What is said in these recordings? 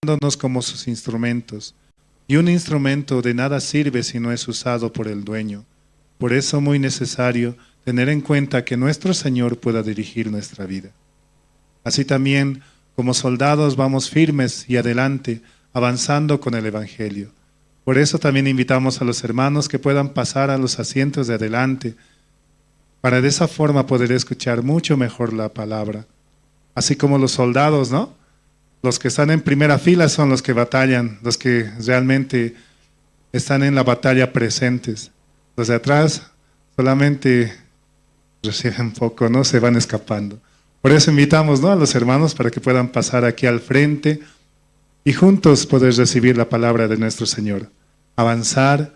Usándonos como sus instrumentos. Y un instrumento de nada sirve si no es usado por el dueño. Por eso muy necesario tener en cuenta que nuestro Señor pueda dirigir nuestra vida. Así también, como soldados, vamos firmes y adelante, avanzando con el Evangelio. Por eso también invitamos a los hermanos que puedan pasar a los asientos de adelante, para de esa forma poder escuchar mucho mejor la palabra. Así como los soldados, ¿no? Los que están en primera fila son los que batallan, los que realmente están en la batalla presentes. Los de atrás solamente reciben poco, ¿no? Se van escapando. Por eso invitamos, ¿no?, a los hermanos para que puedan pasar aquí al frente y juntos poder recibir la palabra de nuestro Señor, avanzar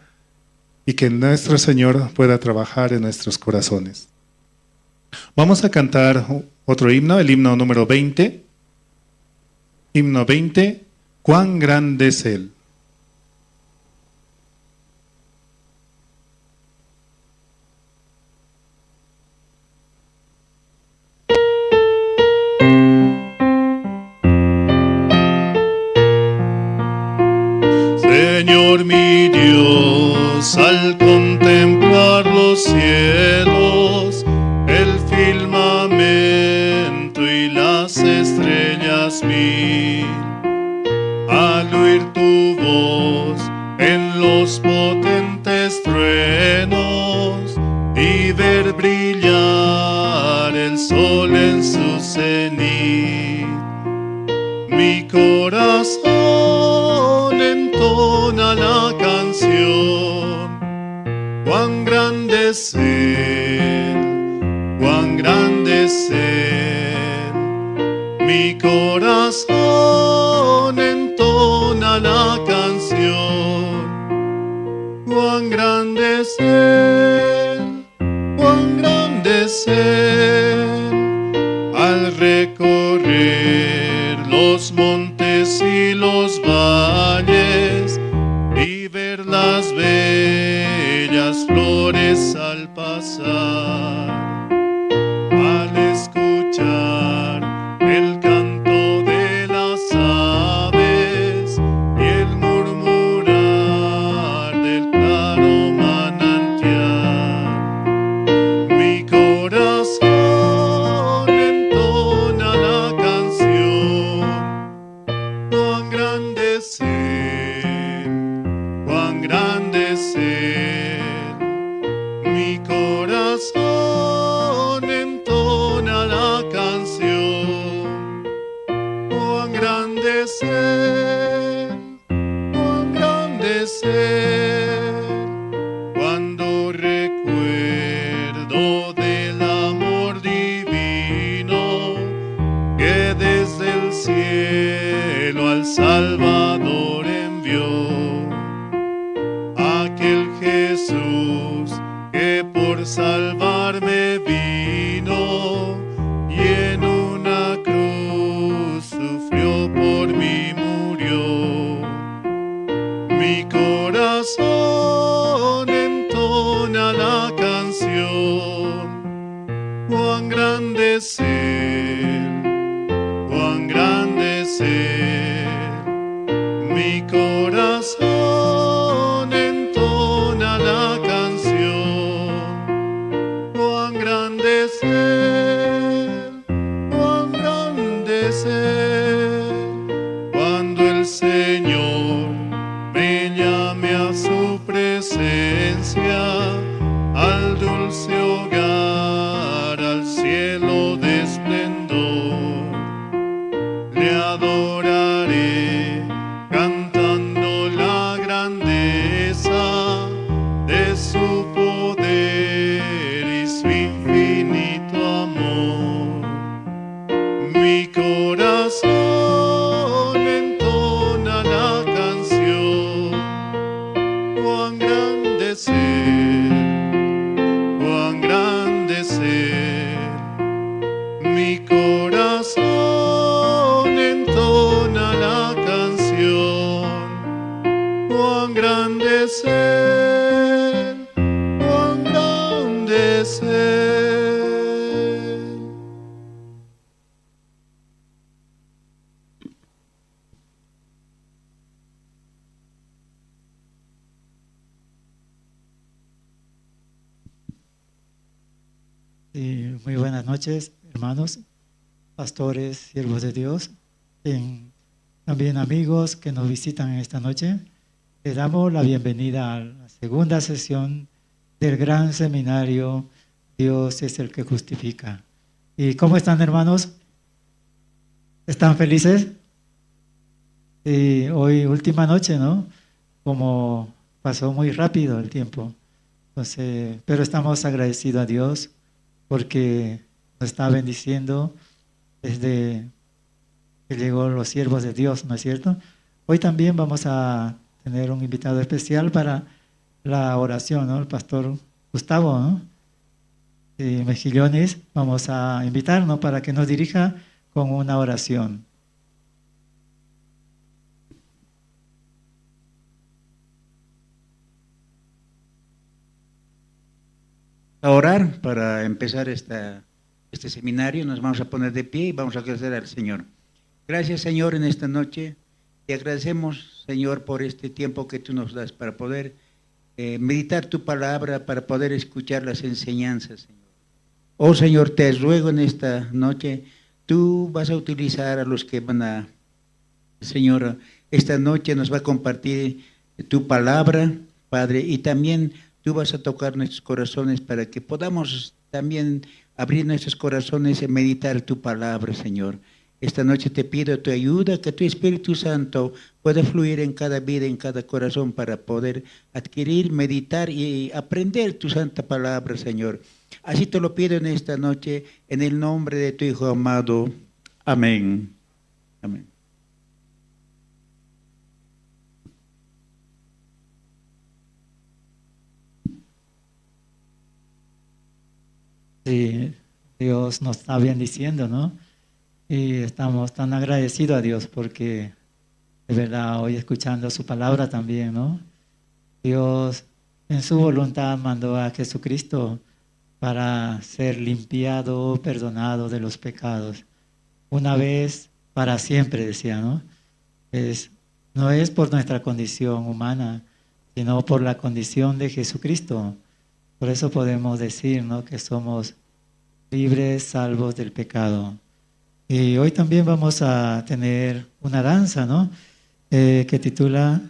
y que nuestro Señor pueda trabajar en nuestros corazones. Vamos a cantar otro himno, el himno número 20. Himno 20, ¿cuán grande es Él? Señor mi Dios, al contemplar los cielos, el firmamento y las estrellas mil, al oír tu voz en los potentes truenos y ver brillar el sol en su cenit, mi corazón entona la canción, cuán grande es Él, cuán grande es Él. Mi corazón entona la canción, cuán grande es Él, cuán grande es Él. Al recorrer los montes y los valles y ver las bellas flores al pasar, al escuchar el canto de las aves y el murmurar del claro manantial, mi corazón entona la canción, cuán grande es Él, cuán grande es Él. Mi corazón entona la canción, cuán grande es Él, cuán grande es Él. Cuando recuerdo del amor divino que desde el cielo al Salvador envió, aquel Jesús que por salvarme vino y en una cruz sufrió por mí murió. Mi corazón entona la canción, cuán grande es Él, cuán grande es Él. Mi corazón entona la canción, cuán grande es Él, cuán grande es Él. Cuando el Señor me llame a su presencia, al dulce hogar, al cielo de esplendor, le adoraré cantando la grandeza de su poder y su infinito amor. Mi corazón entona la canción, cuán grande es Él, cuán grande es Él. Mi corazón entona la canción, cuán grande es Él, cuán grande es Él. Sí, muy buenas noches, hermanos, pastores, siervos de Dios, también amigos que nos visitan esta noche. Les damos la bienvenida a la segunda sesión del gran seminario Dios es el que justifica. ¿Y cómo están, hermanos? ¿Están felices? Sí, hoy última noche, ¿no? Como pasó muy rápido el tiempo. Entonces, pero estamos agradecidos a Dios porque nos está bendiciendo desde que llegó los siervos de Dios, ¿no es cierto? Hoy también vamos a tener un invitado especial para la oración, ¿no? El pastor Gustavo, ¿no? Sí, Mejillones, vamos a invitarnos para que nos dirija con una oración. A orar para empezar este seminario. Nos vamos a poner de pie y vamos a agradecer al Señor. Gracias, Señor, en esta noche. Te agradecemos, Señor, por este tiempo que tú nos das para poder meditar tu palabra, para poder escuchar las enseñanzas, Señor. Oh, Señor, te ruego en esta noche, tú vas a utilizar a los que van a, Señor, esta noche nos va a compartir tu palabra, Padre, y también tú vas a tocar nuestros corazones para que podamos también abrir nuestros corazones y meditar tu palabra, Señor. Esta noche te pido tu ayuda, que tu Espíritu Santo pueda fluir en cada vida, en cada corazón, para poder adquirir, meditar y aprender tu santa palabra, Señor. Así te lo pido en esta noche, en el nombre de tu Hijo amado. Amén. Amén. Sí, Dios nos está bendiciendo, ¿no? Y estamos tan agradecidos a Dios porque de verdad hoy escuchando su palabra también, ¿no? Dios en su voluntad mandó a Jesucristo para ser limpiado, perdonado de los pecados. Una vez para siempre, decía, ¿no? No es por nuestra condición humana, sino por la condición de Jesucristo. Por eso podemos decir, ¿no?, que somos libres, salvos del pecado. Y hoy también vamos a tener una danza, ¿no?, que titula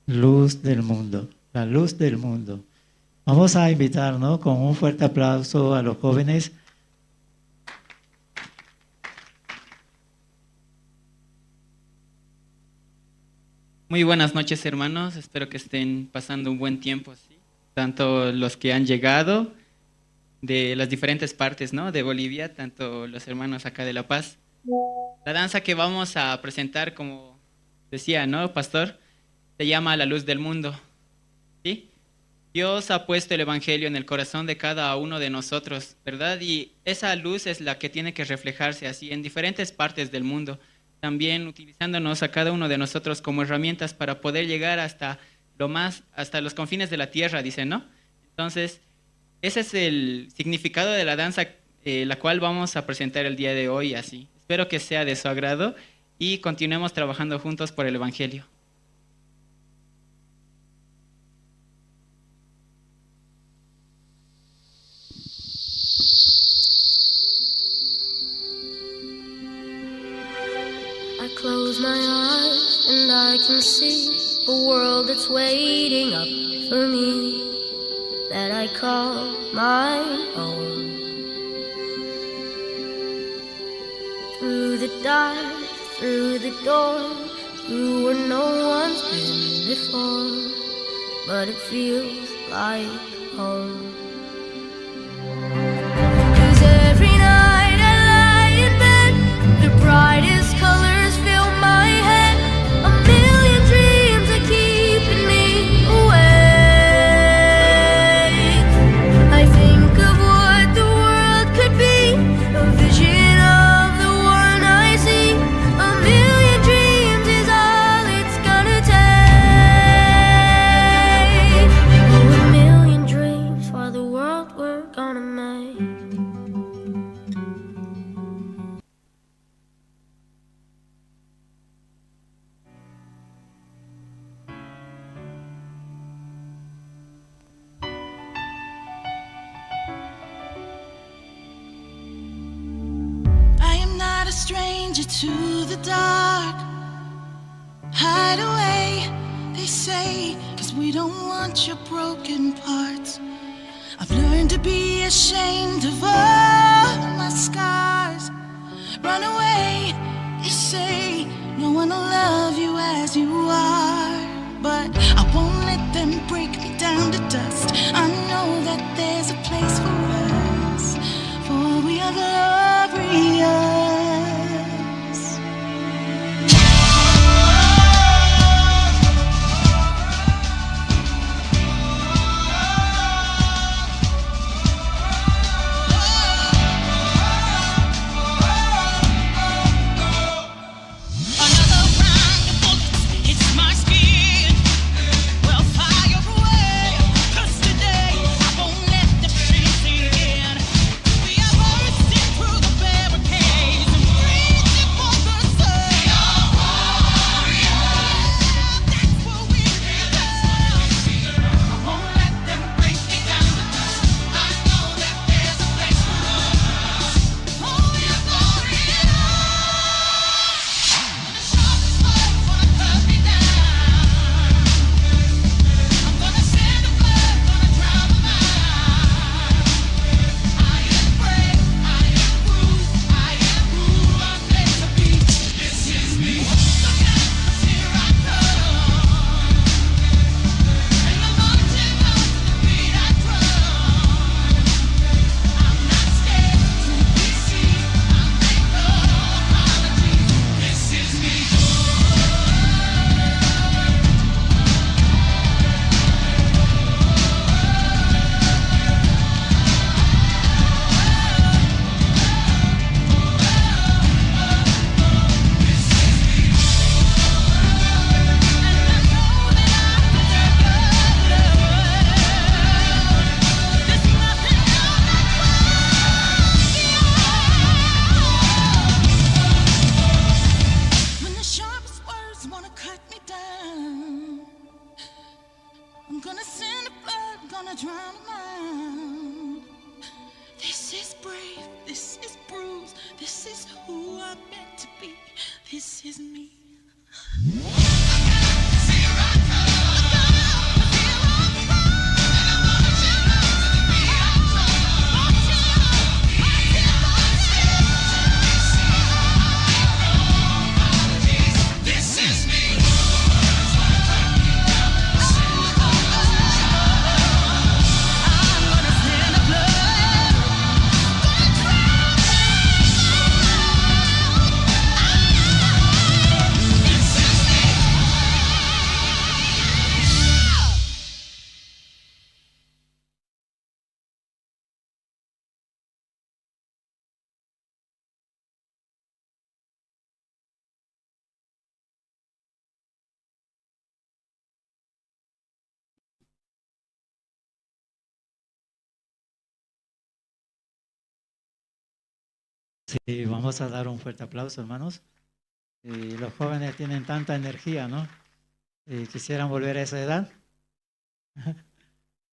Luz del Mundo, la luz del mundo. Vamos a invitar, ¿no?, con un fuerte aplauso a los jóvenes. Muy buenas noches, hermanos. Espero que estén pasando un buen tiempo, ¿sí? Tanto los que han llegado de las diferentes partes, ¿no?, de Bolivia, tanto los hermanos acá de La Paz. La danza que vamos a presentar, como decía, ¿no, pastor?, se llama La Luz del Mundo, ¿sí? Dios ha puesto el Evangelio en el corazón de cada uno de nosotros, ¿verdad? Y esa luz es la que tiene que reflejarse así en diferentes partes del mundo, también utilizándonos a cada uno de nosotros como herramientas para poder llegar hasta lo más, hasta los confines de la tierra, dicen, ¿no? Entonces, ese es el significado de la danza, la cual vamos a presentar el día de hoy así. Espero que sea de su agrado y continuemos trabajando juntos por el Evangelio. I close my eyes and I can see a world that's waiting up for me, that I call my own. Through the dark, through the door, through where no one's been before, but it feels like home. 'Cause every night I lie in bed, the brightest colors fill my head. A million dreams are keeping me awake. I think of what the world could be, a vision of the one I see. A million dreams is all it's gonna take. Oh, a million dreams for the stranger to the dark. Hide away, they say, 'cause we don't want your broken parts. I've learned to be ashamed of all my scars. Run away, they say, no one will love you as you are. But I won't let them break me down to dust. I know that there's a place for us, for we are glorious. Another round of bullets hits my skin. Well, fire away, 'cause today I won't let the shame sink in. We are bursting through the barricades and reaching for the sun. We are warriors. That's what we become. I won't let them break me down to dust. I know that there's a place for us. Oh, we are glorious. When the sharpest words wanna cut me down, I'm gonna send the blood, gonna drown 'em out. I am brave, I am bruised, I am who I'm meant to be. This is me. Look out, 'cause here I come. And I'm marching on to the beat I drum. I'm not scared to be seen. I make no apologies. This is me. When the sharpest words wanna cut me down, I'm gonna send the blood, gonna drown 'em out. This is brave, this is bruised, this is who I'm meant to be, this is me. This is me. I'm gonna send the blood, gonna drown This is me. Sí, vamos a dar un fuerte aplauso, hermanos. Y los jóvenes tienen tanta energía, ¿no? Y quisieran volver a esa edad.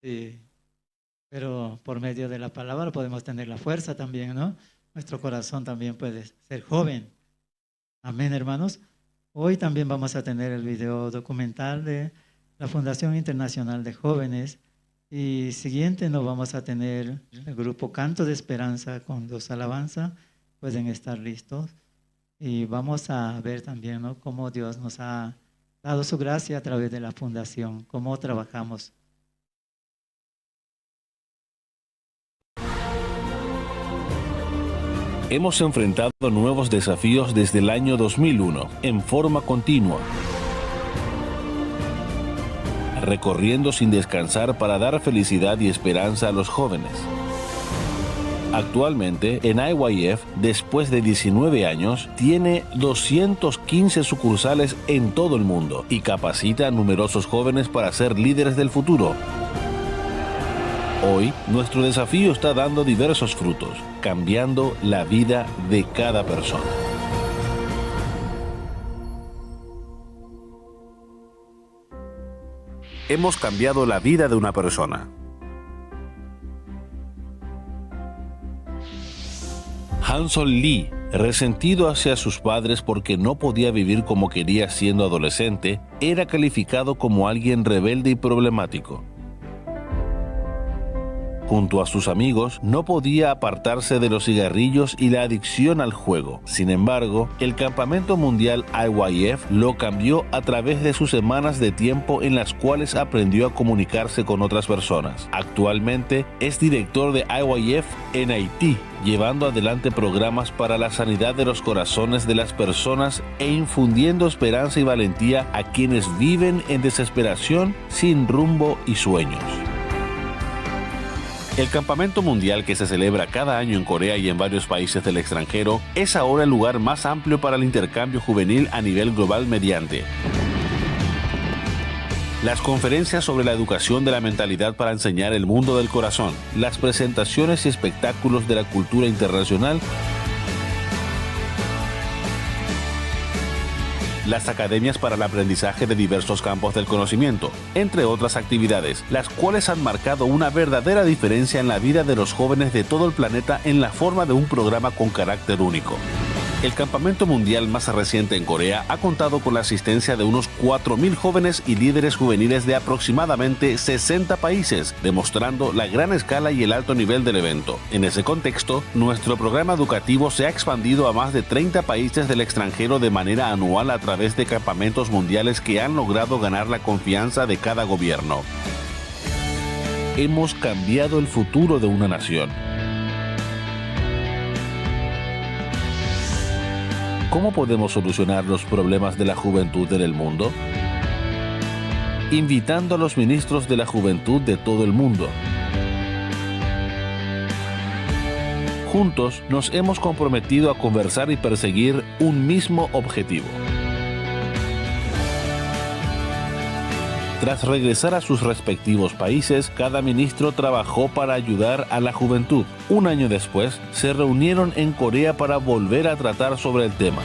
Sí. Pero por medio de la palabra podemos tener la fuerza también, ¿no? Nuestro corazón también puede ser joven. Amén, hermanos. Hoy también vamos a tener el video documental de la Fundación Internacional de Jóvenes. Y siguiente nos vamos a tener el grupo Canto de Esperanza con dos alabanzas. Pueden estar listos. Y vamos a ver también, ¿no?, cómo Dios nos ha dado su gracia a través de la fundación, cómo trabajamos. Hemos enfrentado nuevos desafíos desde el año 2001 en forma continua, recorriendo sin descansar para dar felicidad y esperanza a los jóvenes. Actualmente, en IYF, después de 19 años, tiene 215 sucursales en todo el mundo y capacita a numerosos jóvenes para ser líderes del futuro. Hoy, nuestro desafío está dando diversos frutos, cambiando la vida de cada persona. Hemos cambiado la vida de una persona. Hanson Lee Resentido hacia sus padres porque no podía vivir como quería siendo adolescente, era calificado como alguien rebelde y problemático. Junto a sus amigos, no podía apartarse de los cigarrillos y la adicción al juego. Sin embargo, el Campamento Mundial IYF lo cambió a través de sus semanas de tiempo en las cuales aprendió a comunicarse con otras personas. Actualmente es director de IYF en Haití, llevando adelante programas para la sanidad de los corazones de las personas e infundiendo esperanza y valentía a quienes viven en desesperación, sin rumbo y sueños. El campamento mundial que se celebra cada año en Corea y en varios países del extranjero es ahora el lugar más amplio para el intercambio juvenil a nivel global mediante las conferencias sobre la educación de la mentalidad para enseñar el mundo del corazón, las presentaciones y espectáculos de la cultura internacional, las academias para el aprendizaje de diversos campos del conocimiento, entre otras actividades, las cuales han marcado una verdadera diferencia en la vida de los jóvenes de todo el planeta en la forma de un programa con carácter único. El campamento mundial más reciente en Corea ha contado con la asistencia de unos 4.000 jóvenes y líderes juveniles de aproximadamente 60 países, demostrando la gran escala y el alto nivel del evento. En ese contexto, nuestro programa educativo se ha expandido a más de 30 países del extranjero de manera anual a través de campamentos mundiales que han logrado ganar la confianza de cada gobierno. Hemos cambiado el futuro de una nación. ¿Cómo podemos solucionar los problemas de la juventud en el mundo? Invitando a los ministros de la juventud de todo el mundo. Juntos nos hemos comprometido a conversar y perseguir un mismo objetivo. Tras regresar a sus respectivos países, cada ministro trabajó para ayudar a la juventud. Un año después, se reunieron en Corea para volver a tratar sobre el tema.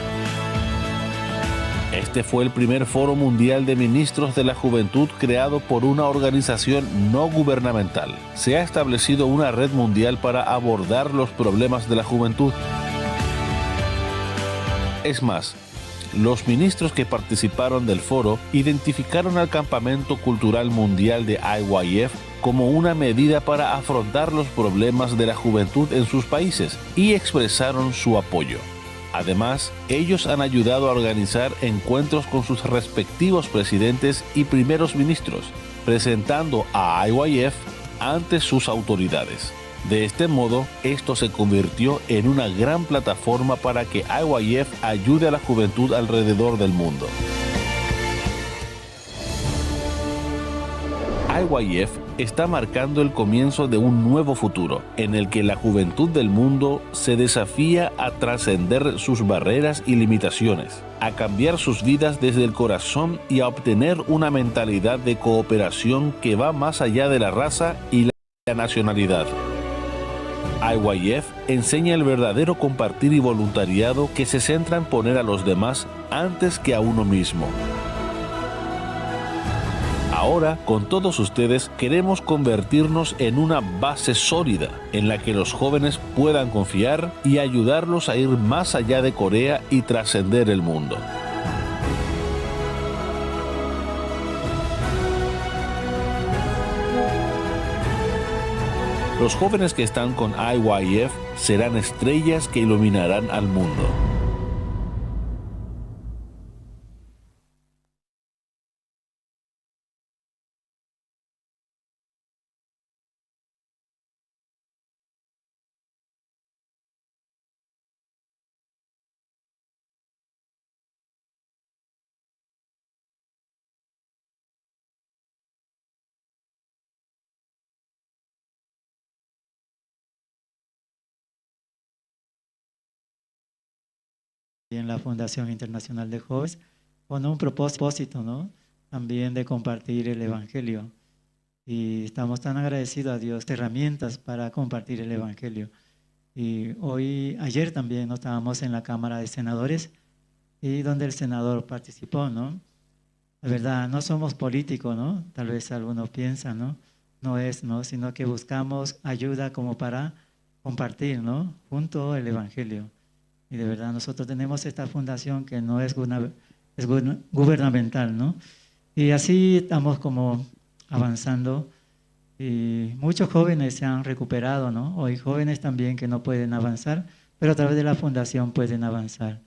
Este fue el primer foro mundial de ministros de la juventud creado por una organización no gubernamental. Se ha establecido una red mundial para abordar los problemas de la juventud. Es más, los ministros que participaron del foro identificaron al Campamento Cultural Mundial de IYF como una medida para afrontar los problemas de la juventud en sus países y expresaron su apoyo. Además, ellos han ayudado a organizar encuentros con sus respectivos presidentes y primeros ministros, presentando a IYF ante sus autoridades. De este modo, esto se convirtió en una gran plataforma para que IYF ayude a la juventud alrededor del mundo. IYF está marcando el comienzo de un nuevo futuro, en el que la juventud del mundo se desafía a trascender sus barreras y limitaciones, a cambiar sus vidas desde el corazón y a obtener una mentalidad de cooperación que va más allá de la raza y la nacionalidad. IYF enseña el verdadero compartir y voluntariado que se centra en poner a los demás antes que a uno mismo. Ahora, con todos ustedes, queremos convertirnos en una base sólida en la que los jóvenes puedan confiar y ayudarlos a ir más allá de Corea y trascender el mundo. Los jóvenes que están con IYF serán estrellas que iluminarán al mundo. En la Fundación Internacional de Jóvenes, con un propósito, ¿no? También de compartir el Evangelio. Y estamos tan agradecidos a Dios, herramientas para compartir el Evangelio. Y hoy, ayer también, ¿no? Estábamos en la Cámara de Senadores y donde el senador participó, ¿no? La verdad, no somos políticos, ¿no? Tal vez algunos piensan, ¿no? No es, ¿no? Sino que buscamos ayuda como para compartir, ¿no? Junto el Evangelio. Y de verdad nosotros tenemos esta fundación que no es, es gubernamental, ¿no? Y así estamos como avanzando y muchos jóvenes se han recuperado, ¿no? Hoy jóvenes también que no pueden avanzar, pero a través de la fundación pueden avanzar.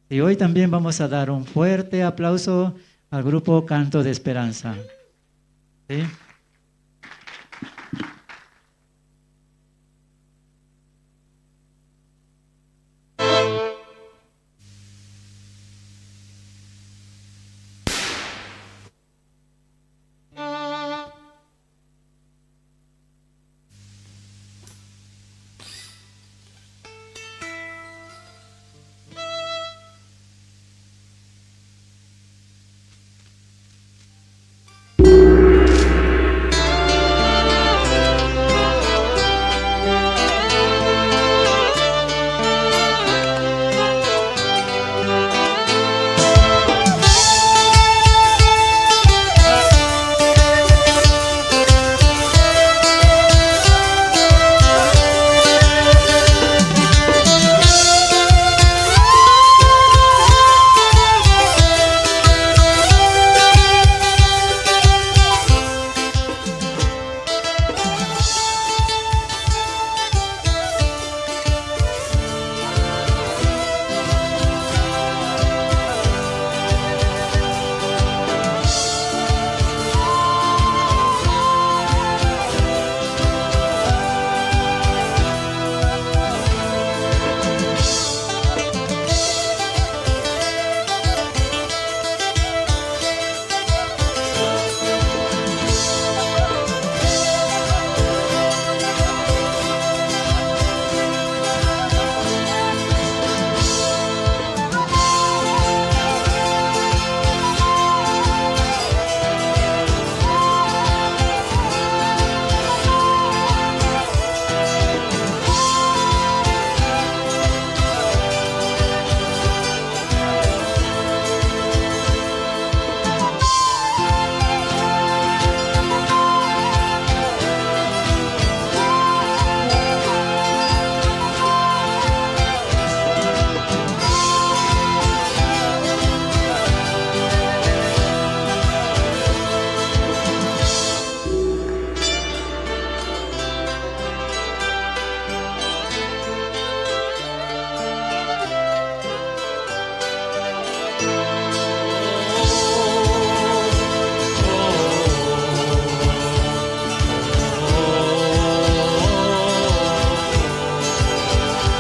Y hoy también vamos a dar un fuerte aplauso al grupo Canto de Esperanza. ¿Sí?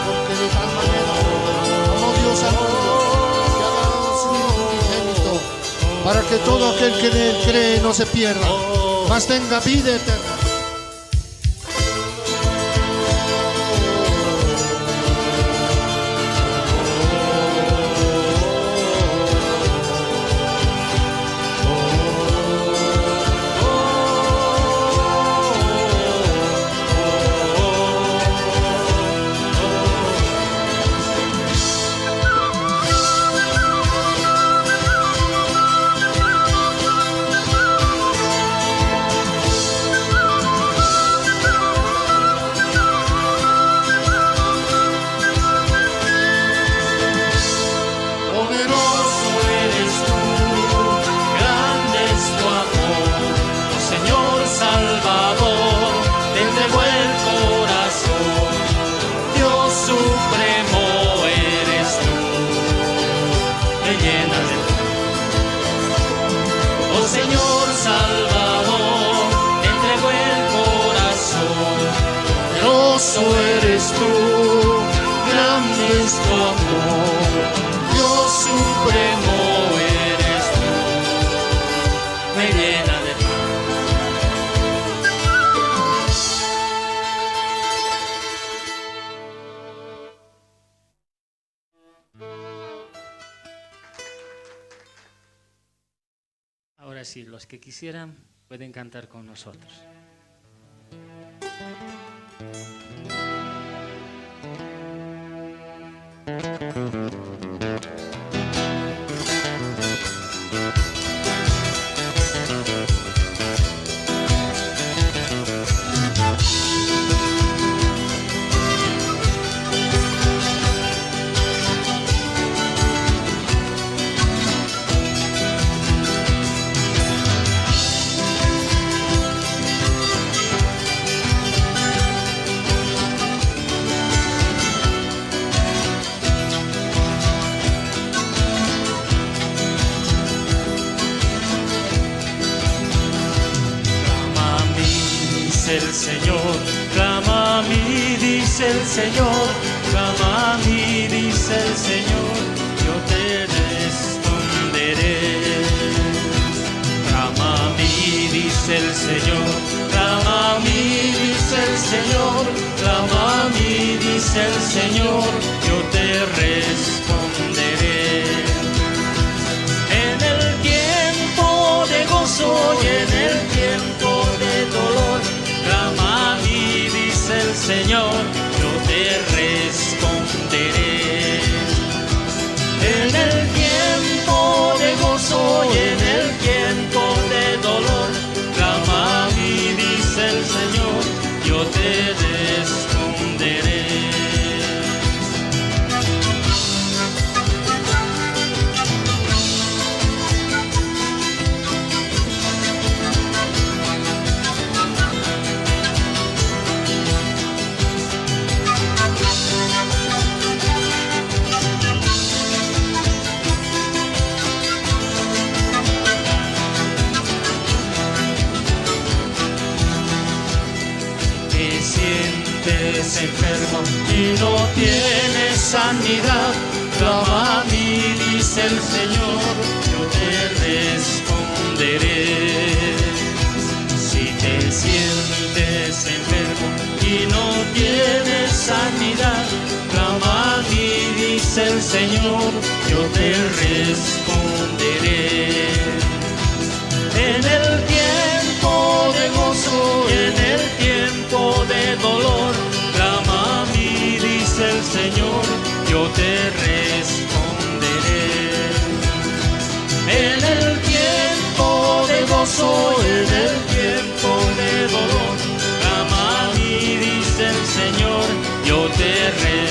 Porque de tal manera amó Dios al mundo, que ha dado a su Hijo unigénito, para que todo aquel que en él cree no se pierda, mas tenga vida eterna. Poderoso eres tú, grande es tu amor, oh Señor Salvador, te entrego el corazón. Dios supremo eres tú, me llenas de paz. Oh Señor Salvador, te entrego el corazón. Poderoso eres tú, grande es tu amor, Dios supremo eres tú, me llena de paz. Ahora sí, los que quisieran pueden cantar con nosotros. Thank dice el Señor. Clama a mí, dice el Señor. Clama a mí, dice el Señor. Yo te responderé. Clama a mí, dice el Señor. Clama a mí, dice el Señor. Clama a mí, dice el Señor. Yo te responderé. En el tiempo de gozo y en el tiempo de dolor, clama a mí, dice el Señor, yo te responderé. En el tiempo de gozo y en el tiempo de dolor, clama a mí, dice el Señor, yo te responderé. Te sientes enfermo y no tienes sanidad, clama a mí, dice el Señor, yo te responderé. Si te sientes enfermo y no tienes sanidad, clama a mí, dice el Señor, yo te responderé. En el tiempo de gozo y en el tiempo de dolor, clama a mí, dice el Señor, yo te responderé. En el tiempo de gozo, en el tiempo de dolor, clama a mí, dice el Señor, yo te responderé.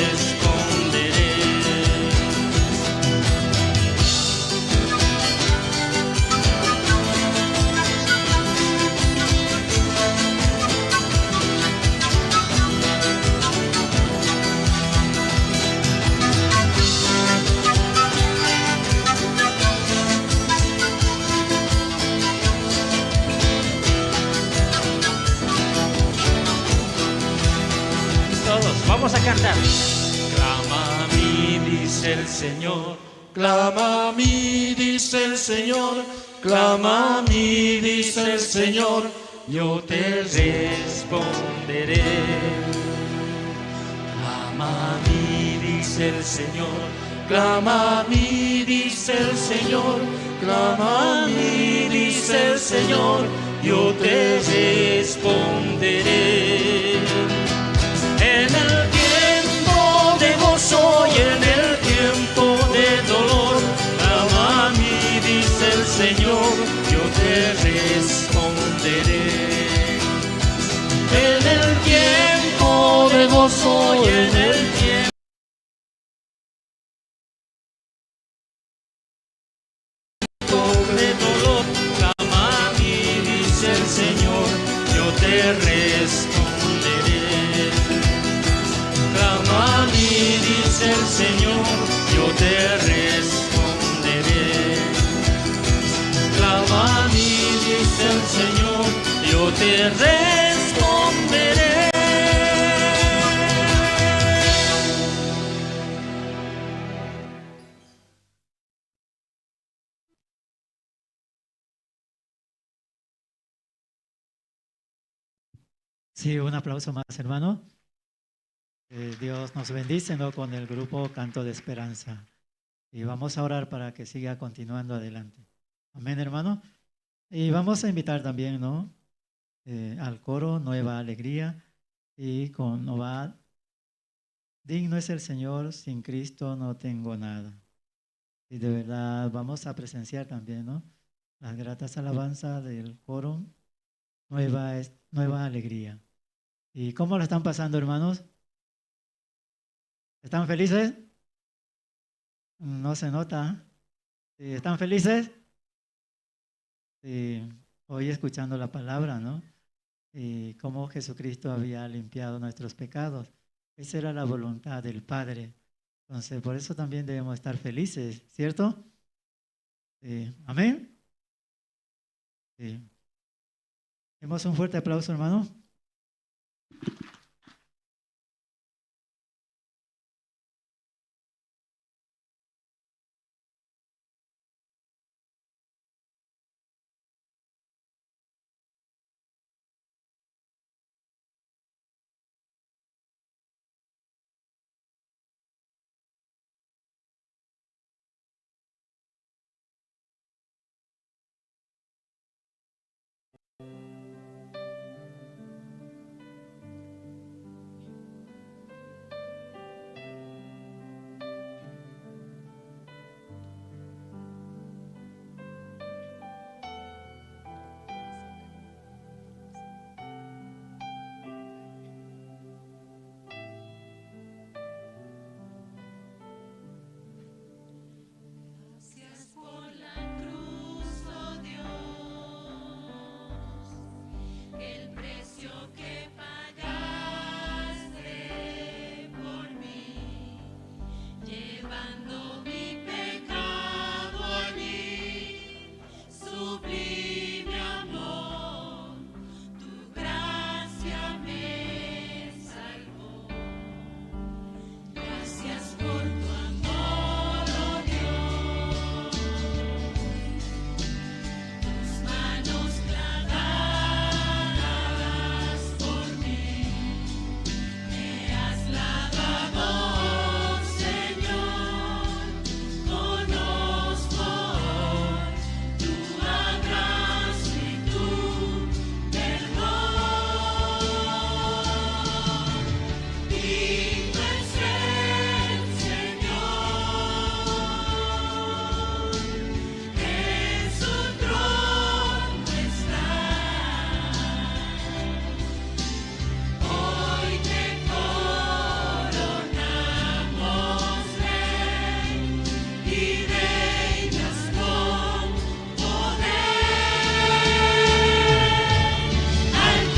Todos, vamos a cantar. Clama a mí, dice el Señor. Clama a mí, dice el Señor. Clama a mí, dice el Señor. Yo te responderé. Clama a mí, dice el Señor. Clama a mí, dice el Señor. Clama a mí, dice el Señor. Yo te responderé. En el tiempo de gozo y en el tiempo de dolor, clama a mí, dice el Señor, yo te responderé. En el tiempo de gozo y en el tiempo de dolor, clama a mí, dice el Señor, yo te responderé. Clama a mí, dice el Señor, yo te responderé. Clama a mí, dice el Señor, yo te responderé. Sí, un aplauso más, hermano. Dios nos bendice, ¿no?, con el grupo Canto de Esperanza. Y vamos a orar para que siga continuando adelante. Amén, hermano. Y vamos a invitar también, ¿no?, al coro Nueva Alegría y con Obad. Digno es el Señor, sin Cristo no tengo nada. Y de verdad vamos a presenciar también, ¿no?, las gratas alabanzas del coro Nueva Alegría. ¿Y cómo lo están pasando, hermanos? ¿Están felices? No se nota. ¿Están felices? Sí, hoy escuchando la palabra, ¿no? Y cómo Jesucristo había limpiado nuestros pecados. Esa era la voluntad del Padre. Entonces, por eso también debemos estar felices, ¿cierto? Sí. Amén. Sí. Demos un fuerte aplauso, hermano.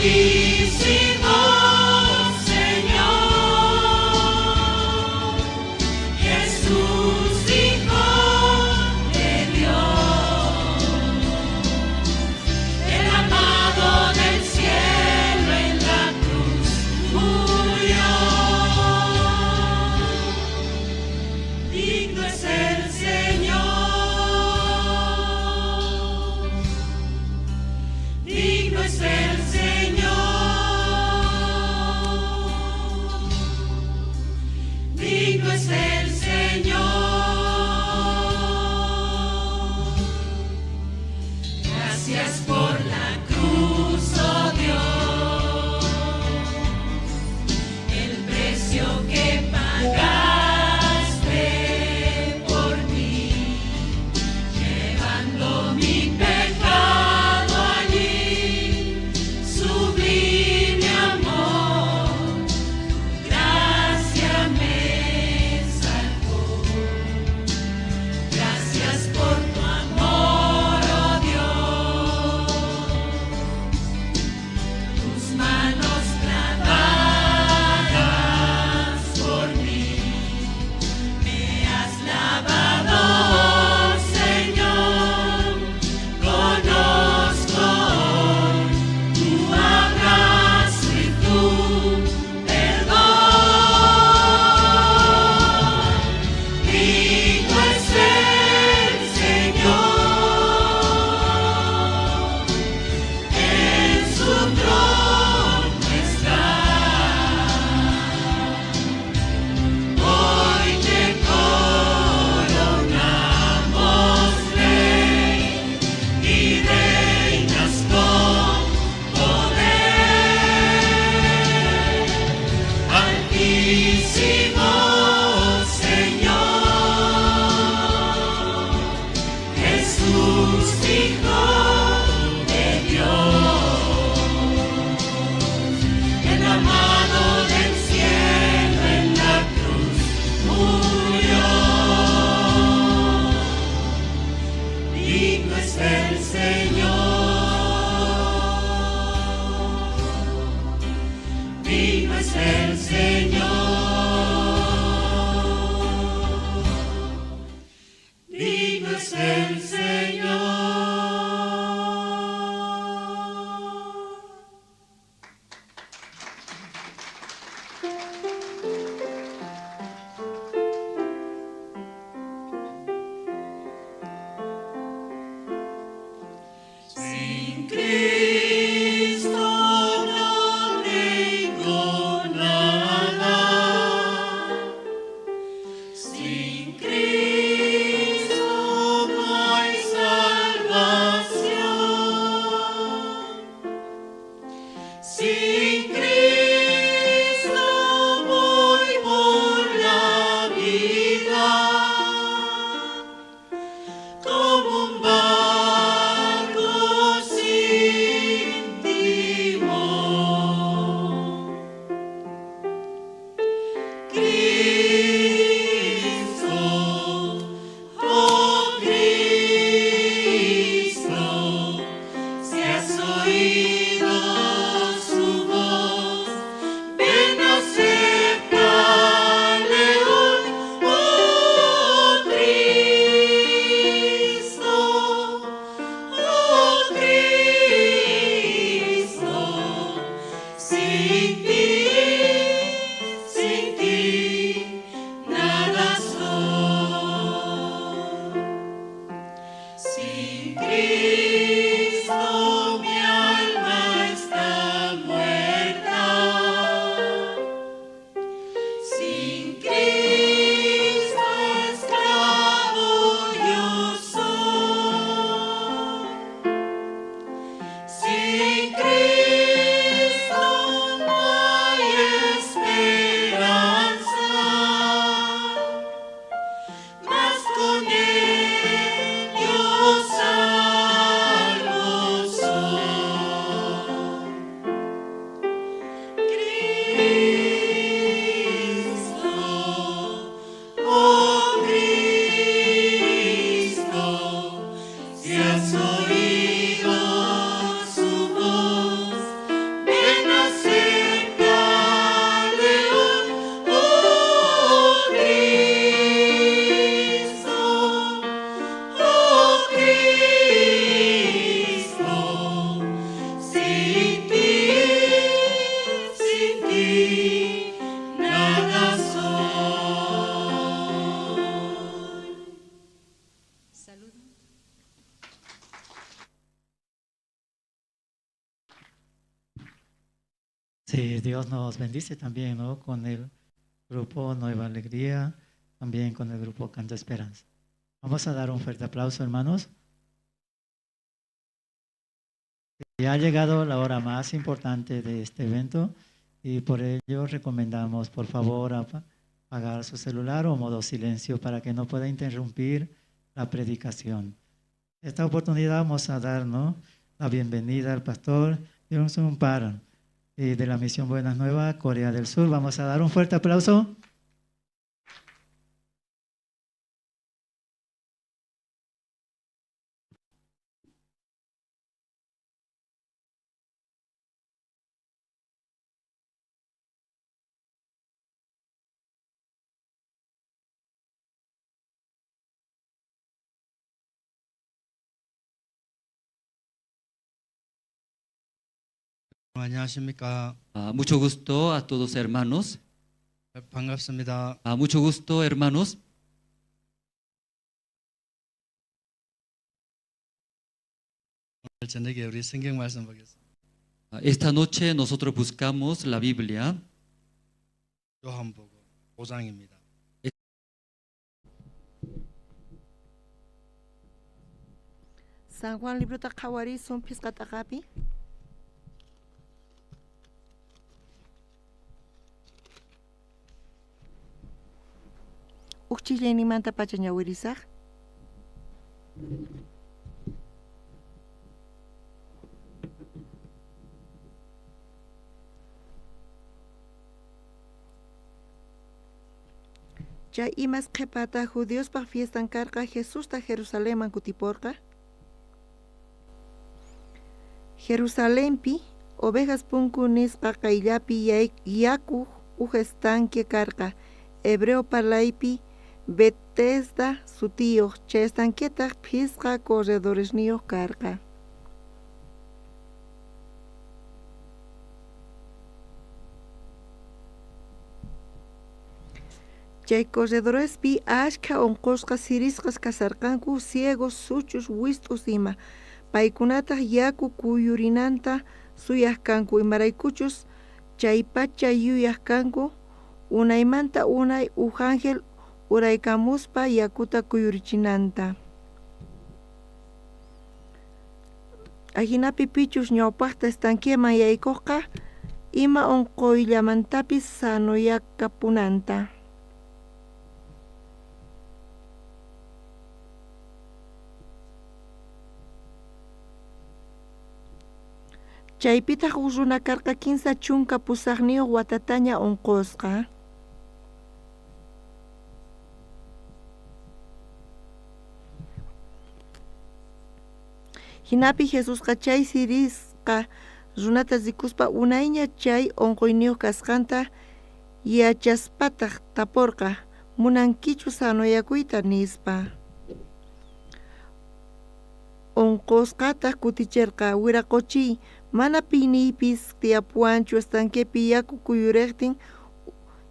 Altísimo Señor, Jesús, Hijo de Dios, el amado del cielo en la cruz murió. Digno es el Señor. Digno es el Señor. Digno es el Señor. Gracias por la cruz, oh Dios, el precio que pagaste por mí, llevando mi pecado allí, sublime amor, tu gracia me salvó. Gracias por tu amor, oh Dios, tus manos clavadas por mí. Me has lavado, Señor, conozco hoy tu abrazo y tu perdón. Digno es el Señor, en su trono está. Hoy te coronamos Rey y reinas con poder. Altísimo Señor, Jesús, Hijo de Dios, el amado del cielo en la cruz murió. Digno es el Señor, digno es el Señor, digno es el Señor. Sin Cristo no tengo nada. Sin Cristo no hay salvación. Sin Cristo voy por la vida como un barco sin timón. Cristo, oh Cristo, si has oído su voz, ven acéptale hoy, oh Cristo, oh Cristo, sin ti, sin ti, nada soy. Sin Cristo mi alma está muerta. Sin Cristo esclavo yo soy. Sin Cristo no hay esperanza, mas con él yo salvo soy. Cristo, oh Cristo, si has oído su voz, Sí, Dios nos bendice también, ¿no? Con el grupo Nueva Alegría, también con el grupo Canto Esperanza. Vamos a dar un fuerte aplauso, hermanos. Ya ha llegado la hora más importante de este evento y por ello recomendamos, por favor, apagar su celular o modo silencio para que no pueda interrumpir la predicación. Esta oportunidad vamos a dar, ¿no?, la bienvenida al pastor Johnson Park de la Misión Buenas Nuevas, Corea del Sur. Vamos a dar un fuerte aplauso. 안녕하십니까. Mucho gusto a todos hermanos. 반갑습니다. Mucho gusto hermanos. 오늘 저녁에 우리 성경 말씀 보겠습니다. Esta noche nosotros buscamos la Biblia. 요한복음 5장입니다. San Juan librota qhawarisun phisqa t'aqapi. Uj ch'illayninmantapacha ñawirisaq. Chay imas qhepata judiospaj fiestan karqa, Jesustaj Jerusalenman kutiporqa. Jerusalenpi Ovejas Punku nisqa qayllapi yaku uj estanque karqa, hebreo parlaypi Betesda sutiyoj, chay estanquetaj phisqa corredoresniyoj karqa. Chay corredorespi ashkha onqosqas sirisqas kasharqanku, ciegos, suchus, wist'us ima. Paykunataj yaku kuyurinanta suyaj kanku, imaraykuchus chaypacha yuyaj kanku unaymanta unay uj ángel uraykamuspa yakuta kuyurichinanta. Ajinapi pichus ñawpajta estanqueman yaykojqa ima onqoyllamantapis sanoyakapunanta. Chaypitaj uj runa karqa 38 watataña onqosqa. Jinapi Jesusqa chay sirisqa runata rikuspa unayña chay onqoyniyoj kasqanta yachaspataj taporqa, munankichu sanoyakuyta nispa. Onqosqataj kuticherqa, wiraqochiy, mana piniypis tiyapuwanchu estanquepi yaku kuyurejtin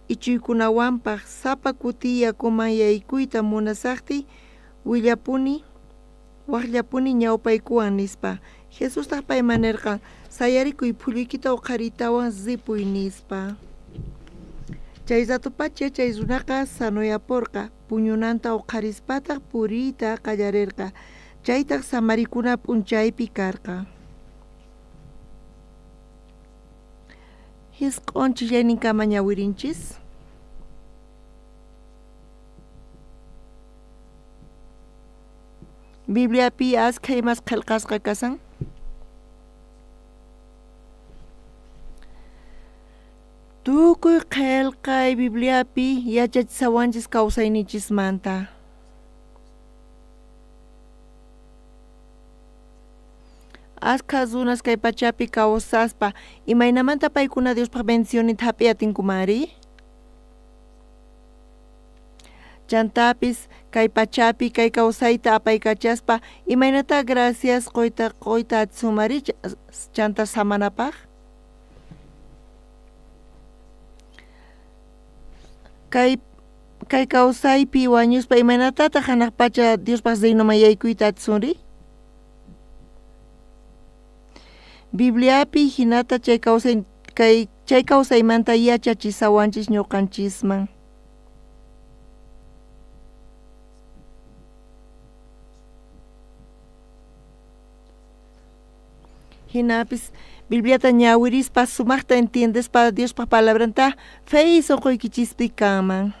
ichuykunawanpaj, sapa kuti yakuman yaykuyta munasajtiy wajllapuni ñawpaykuwan nispa. Jesustaj payman nerqa, sayarikuy phulluykita uqharitawan ripuy nispa. Chay ratopacha chay runaqa sanoyaporqa, puñunanta uqharispataj puriyta qallarerqa, chaytaj samarikuna p'unchaypi karqa. Jisq'on ch'illayninkama ñawirinchis. Bibliapi askha imas qhelqasqa kasan. Tukuy qhelqay Bibliapi yachachisawanchis kawsaynichismanta. Askha runas kay pachapi kawsaspa imaynamanta paykuna Diospaj bendicionninta hap'iy atinkumari? Chantapis kay pachapi kay kawsayta apaykachaspa imaynata gracias qoyta qoyta atisumari chanta samanapaj? Kay kay kawsaypi wañuspa imaynatataq hanaq pacha Diospaj reinoman yaykuyta atisunri? Bibliapi hinata chay kawsay kay Chay kawsaymanta yachachisawanchis ñuqanchisman. Jinapis Bibliata ñawirispa sumajta entiendespa Diospa palabranta fe sonqoykichispi kanman.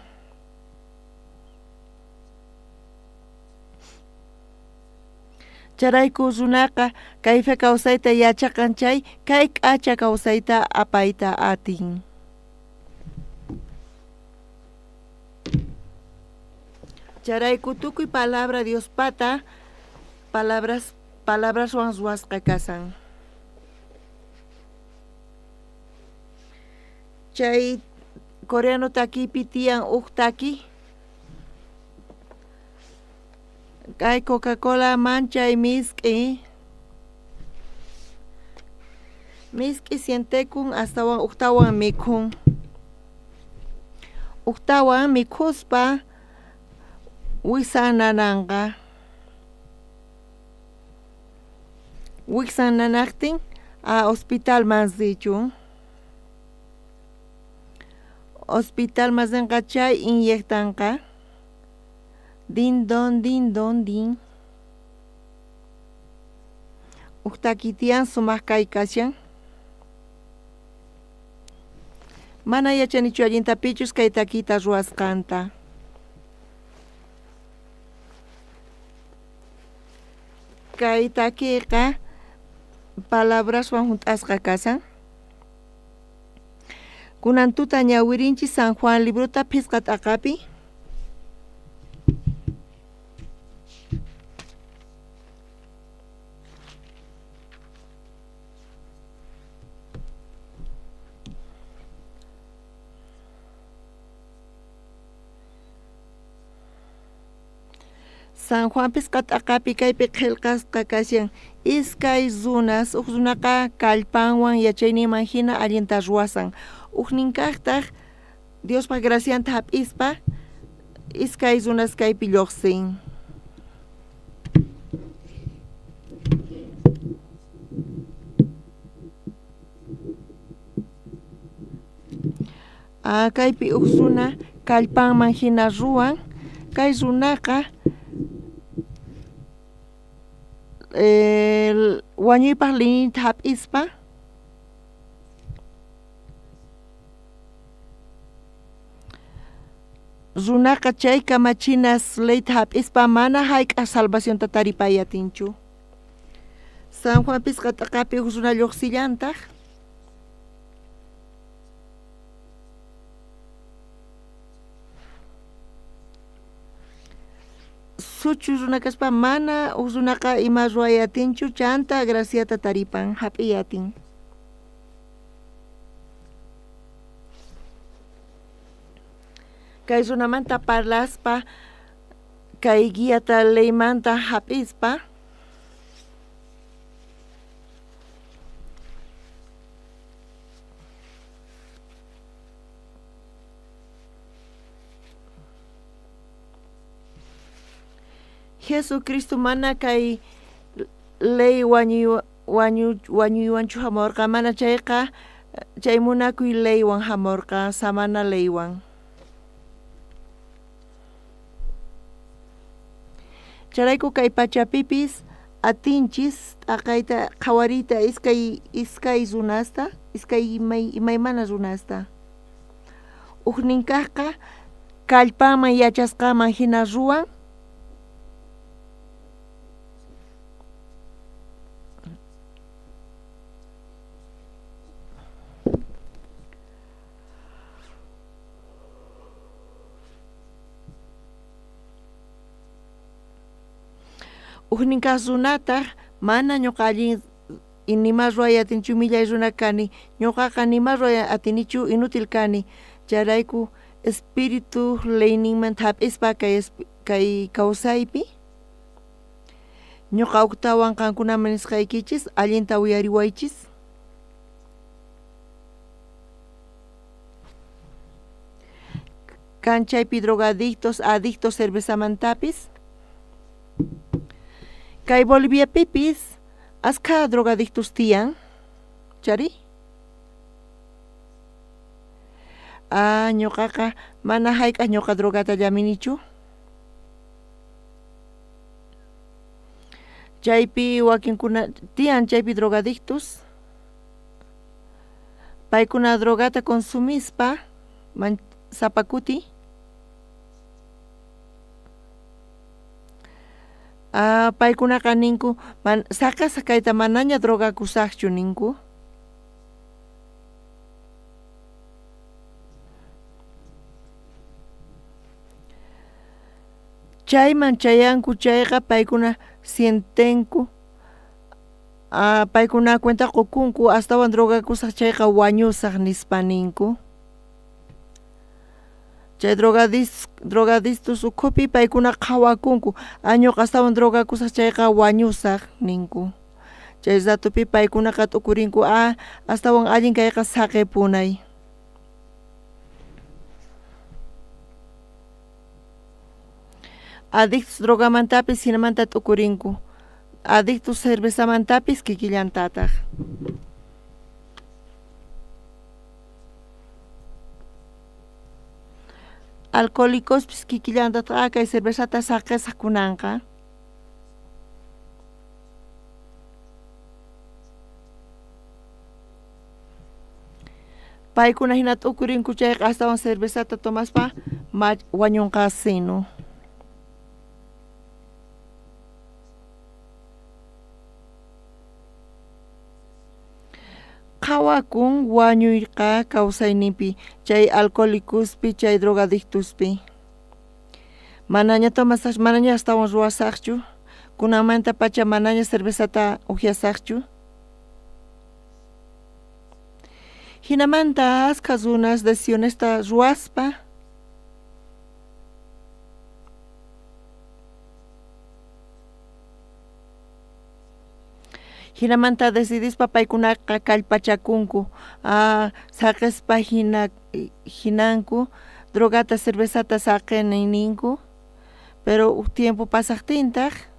Chayrayku runaqa kay fe kawsayta yachaqan chay kay k'acha kawsayta apayta atin. Chayrayku tukuy palabra Diospata palabras palabraswan ruwasqa kasan. Chay coreano takipi tiyan uj taki. Kay Coca-Cola manchay misk'i. Misk'i sientekun astawan ujtawan mikhun. Ujtawan mikhuspa wiksan nananqa. Wiksan nanaqtin a hospitalman richun. Hospitalman rinqa chay inyectanqa. Din don din don din. Uj taki tiyan sumaq kay kashan. Mana yachanichu allinta pichus kay takita ruwasqanta. Kay takiqa palabraswan hunt'asqa kashan. Kunan tuta ñawirinchis San Juan librota phisqa t'aqapi. San Juan phisqa t'aqapi kaypi qillqasqa kashan iskay runas uj runaqa kallpanwan yachayninman hina allinta ruwasan ujnin kaqtaq Diospa gracianta hap'ispa iskay runas kaypi lluqsin. Kaypi uj runa kallpanman hina ruwan kay runaqa wañuypaq liyninta hap'ispa runaqa chay kamachinas leyta hap'ispa mana hayk'aq salvacionta taripay atinchu. San Juan phisqa t'aqapi uj runa lluqsillantaq. Suchu runa kaspa mana uj runaqa ima ruway atinchu chanta graciata taripan hap'iy atin. Kay runamanta parlaspa kay guiata leymanta hap'ispa Jesucristo mana kay ley wañuywanchu hamurqa mana chayqa chay munakuy leywan hamurqa samana leywan. Chayrayku kay pachapipis atinchis t'aqayta qhawariyta iskay iskay runasta iskay imaymana runasta. Ujnin kaqqa kallpanman yachasqanman hina ruwan. Ujnin kaq runataq mana ñuqa allin nima ruway atinchu millay runa kani ñuqaqa nima ruway atinichu inútil kani chayrayku espíritu leyninmanta hap'ispa kay kawsaypi ñuqa uktawan qankunaman nisqaykichis allinta uyariwaychis. Kan chaypi drogadictos, adictos cervezamantapis. Kay Boliviapipis askha drogadictos tiyan, chari? Ah, ñuqaqa mana hayk'aq ñuqa drogata llaminichu. Chaypi wakinkuna tiyan chaypi drogadictos. Paykuna drogata consumispa man sapa kuti. Ah, paykunaqa ninku man saqesaq kayta manaña drogakusaqchu ninku. Chayman chayanku chayqa paykuna sientenku ah, paykuna cuenta qukunku astawan drogakusaq chayqa wañusaq nispa ninku. Chay drogadis drogadistos ukhupi paykuna qhawakunku ah, ñuqa astawan drogakusaq chayqa wañusaq ninku. Chay ratupi paykunaqa t'ukurinku ah, astawan allin kayqa saqipunay. Adictos drogamantapis hinamanta t'ukurinku. Adictos cervezamantapis kikillantataq. Alcohólicospis kikillantataq ah, kay cervezata saqesaq kunanqa. Paykuna hina t'ukurinku chayqa astawan cervezata tomaspa ma wañunqasinu. Qhawakun wañuyqa kawsayninpi chay alcoholicospi chay drogadictospi. Manaña tomasaq manaña astawan ruwasaqchu kunanmanta pacha manaña cervezata ukyasaqchu. Hinamanta askha runas decisionesta ruwaspa Hinamanta decidispa paykunaqa kallpachakunku ah, saqespa hina hinanku drogata cervezata saqeni ninku pero uj tiempo pasaqtintaq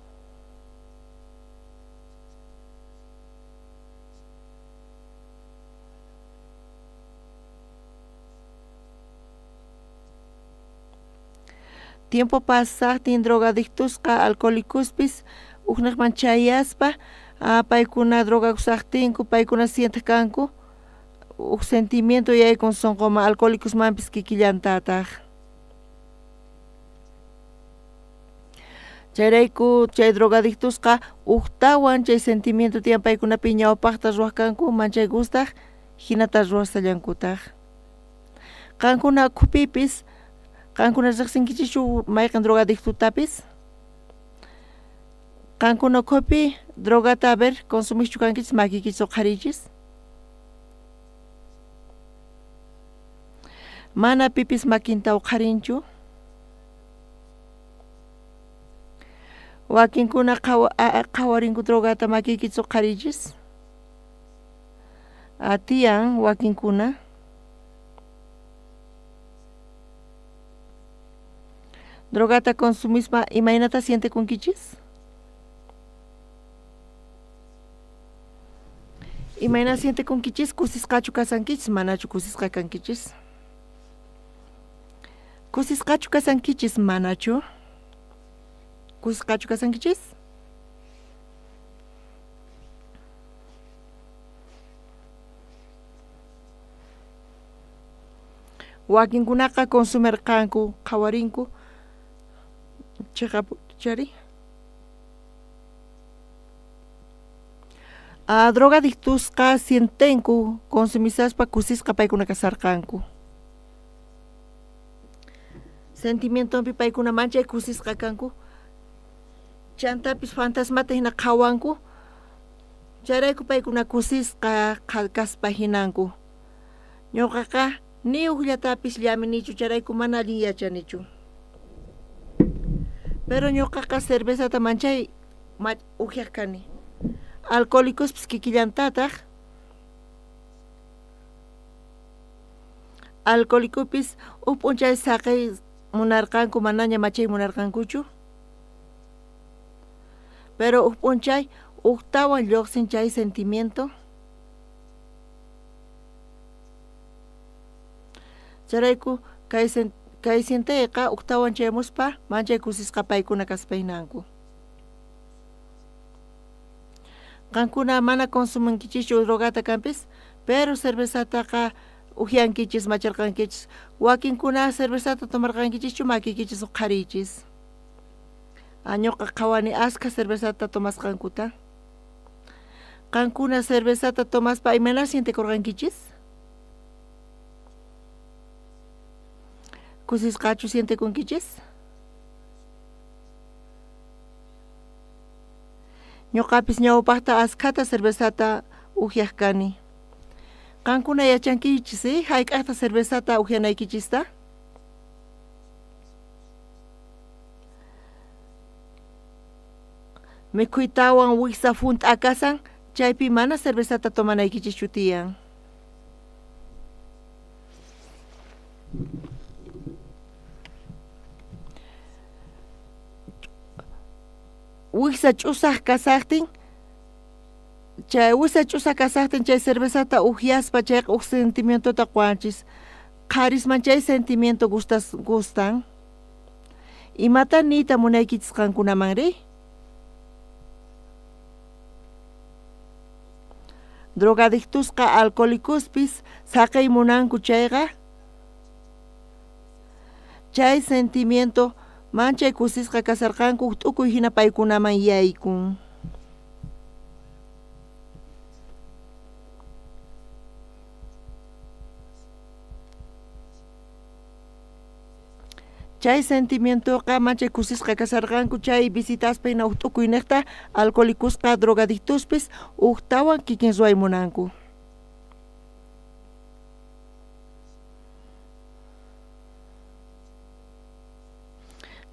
Tiempo pasaqtin drogadictusqa alcoholicospis ujnejman chayaspa ah, paykuna drogakusaqtinku paykuna sientej kanku uj sentimiento yaykun sunquman alcoholicosmanpis kikillantataq. Chayrayku chay drogadictusqa ujtawan chay sentimiento tiyan paykunapi ñawpaqta ruwaq kanku manchay gustaq hinata ruwasallankutaq. Qankuna ukhupipis qankuna riqsinkichischu mayqin drogadictotapis? Qankuna ukhupi drogata a ver consumiqchu kankichis makiykichis uqhariychis? Mana pipis makinta uqharinchu. Wakinkuna qhawarinku drogata makiykichis uqhariychis. Tiyan wakinkuna. Drogata consumispa imaynata sientekunkichis? Imayna sientekunkichis? Kusisqachu kasankichis? Manachu kusisqa kankichis? Kusisqachu kasankichis? Manachu? Kusisqachu kasankichis? Wakinkunaqa consumerqanku qhawarinku chiqap chari. Ah, drogadictusqa sientenku consumisaspa kusisqa paykuna kasarqanku. Sentimientonpi paykuna manchay kusisqa kanku. Chantapis fantasmata hina qhawanku. Chayrayku paykuna kusisqa kaspa hinanku. Ñuqaqa ni ujllatapis llaminichu chayrayku mana allin yachanichu. Pero ñuqaqa cervezata manchay ukyaq kani. Alcoholicospis kikillantataq. Alcoholicopis uj p'unchay saqey munarqanku manaña machay munarqankuchu. Pero uj p'unchay ujtawan lluqsin chay sentimiento. Chayrayku kay kay sienteyqa ujtawan chayamuspa manchay kusisqa paykuna kaspaynanku. Qankuna mana consuminkichischu drogata kanpis, pero cervezataqa ujyankichis, macharqankichis. Wakinkuna cervezata tomarqankichischu makiykichis uqhariychis. Ñuqa qhawani askha cervezata tomasqankuta. Qankuna cervezata tomaspa imayna sientekurqankichis? Kusisqachu sientekunkichis? Ñuqapis ñawpaqta askhata cervezata ujyaq kani. Qankuna yachankichis, eh, hayk'aqta cervezata ujyanaykichista? Mikhuytawan wiksa junt'a kasan, chaypi mana cervezata tomanaykichischu tiyan. Wiksa ch'usaj kasaqtin, chay wiksa ch'usaj kasaqtin chay cervezata ujyaspa chayqa uj sentimientota quwanchis. Qharisman chay sentimiento gustas gustan. Imata niyta munaykichis qankunamanri? Drogadictusqa alcoholicospis saqey munanku chayqa, chay sentimiento manchay kusisqa kasarqanku t'ukuy hina paykunaman yaykun. Chay sentimientoqa manchay kusisqa kasarqanku chay visitaspa hina uj t'ukuynejta alcoholikusqa drogadictuspis ujtawan kikin ruway munanku.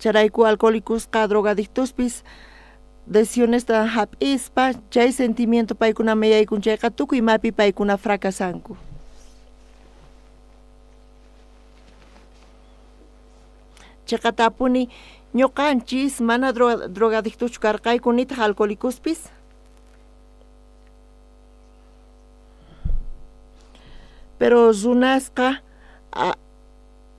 Chayrayku alcoholikusqa drogadictuspis decisionesta jap'ispa chay sentimiento paykunaman yaykun chayqa tukuy imapi paykuna fracasanku. Cheqatapuni ñuqanchis mana drogadictochu karqayku nitaq alcoholicospis. Pero runasqa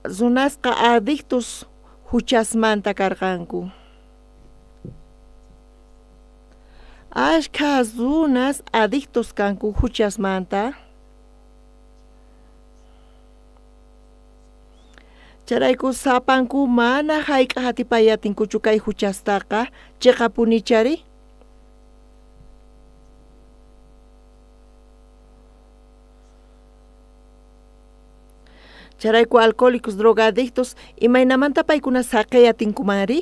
runasqa adictos huchasmanta karqanku. Ashkha runas adictos kanku huchasmanta. Chayrayku sapanku mana hayk'aq atipay atinkuchu kay huchastaqa, chiqapunichari? Chayrayku alcohólicos, drogadictos, imaynamanta paykuna saqey atinkumanri?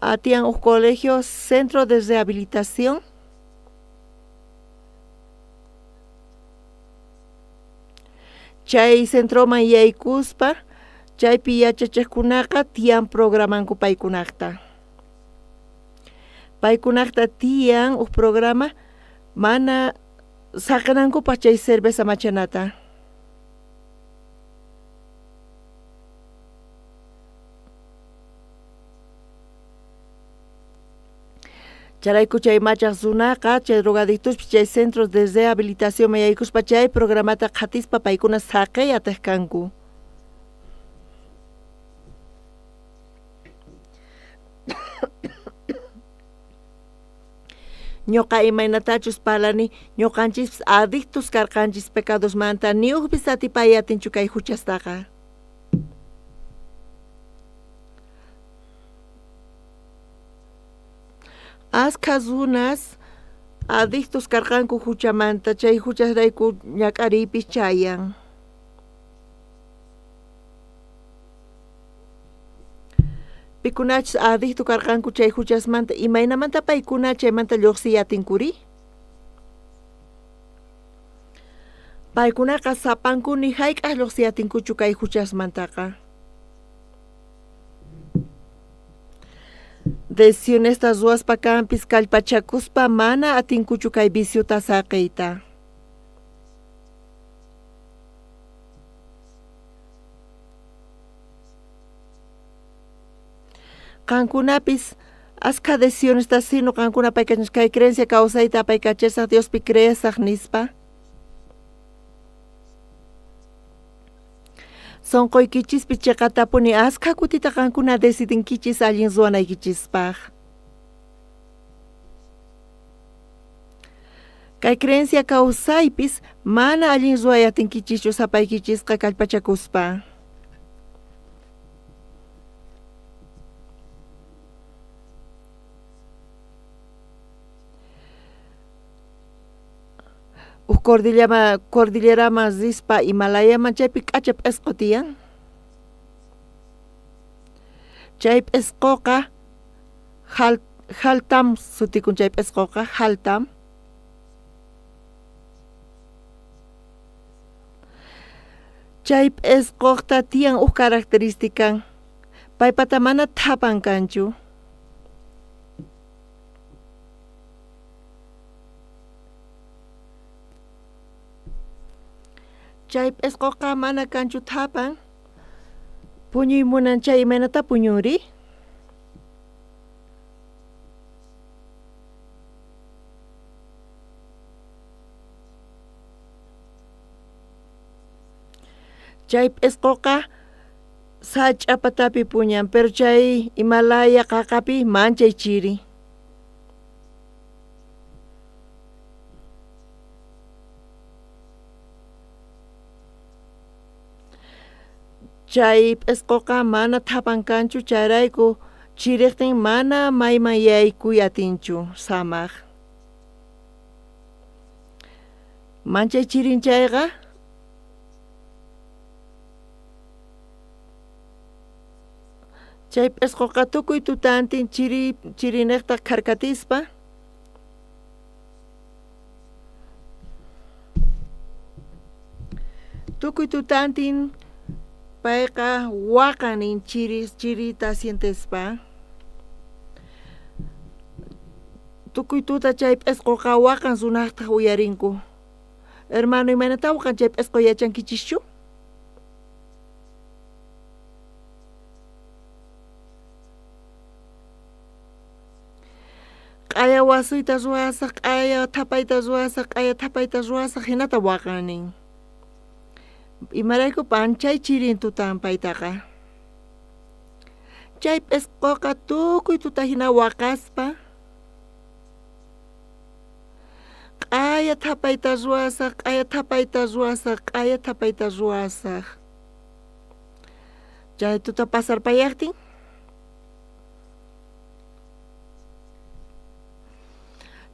Atiyan uj colegio, centro de rehabilitación. Chay centroman yaykuspa, chaypi yachachiqkunaqa tiyan programanku paykunaqta. Paykunaqta tiyan uj programa mana saqinankupaq chay cerveza machanata. Chayrayku chay machaq runaqa chay drogadictospis chay centros de rehabilitacionman yaykuspa chay programata qhatispa paykuna saqey atiq kanku. Ñuqa imaynatachus parlani, ñuqanchispis adictos karqanchis pecadosmanta, ni ujpis atipay atinchu kay huchastaqa. Askha runas adictos karqanku huchamanta, chay huchasrayku ñak'ariypis chayan. Pikunachus adicto karqanku chay huchasmanta, imaynamanta paykuna chaymanta lluqsiy atinkuri? Paykunaqa sapanku ni hayk'aq lluqsiy atinkuchu kay huchasmantaqa. Decisionesta ruwaspa kanpis kallpachakuspa mana atinkuchu kay viciota saqiyta. Qankunapis Askha decisionesta sino qankuna apaykachanchis kay creencia kawsayta apaykachasaj Diospi creesaj nispa. Sonqoykichispi cheqatapuni askha kutita qankuna decidinkichis allin ruwanaykichispaj. Kay creencia kawsaypis mana allin ruway atinkichischu sapaykichisqa kallpachakuspa. Uj cordillama, cordilleraman rispa Himalayaman chaypi k'acha p'esqo tiyan. Chay p'esqoqa jal, jaltam sutikun chay p'esqoqa, jaltam. Chay p'esqoqta tiyan uj caracteristican, paypata mana thapan kanchu. Chay p'esqoqa mana kanchu thapan. Puñuy munan chay imaynatá puñunri? Chay p'esqoqa sach'a patapi puñan, pero chay Himalaya qaqapi manchay chiri. Chay p'esqoqa mana thapan kanchu, chayrayku chiriqtin mana mayman yaykuy atinchu samaq. Manchay chirin chayqa chay p'esqoqa tukuy tutantin chiri chirineqta kharkatispa tukuy tutantin payqa waqan nin chiri chirita sientespa. Tukuy tuta chay p'esqoqa waqan runaqtaq uyarinku. Hermano, imaynatá waqan chay p'esqo yachankichischu? Q'aya wasuyta ruwasaj, q'aya thapayta ruwasaj, q'aya thapayta ruwasaj, hinata waqan nin. Imarayku panchay chirin tutan paytaqa. Chay p'esqoqa tukuy tuta hina waqaspa q'aya thapayta ruwasaj, q'aya thapayta ruwasaj, q'aya thapayta ruwasaj. Chay tuta pasarpayaqtin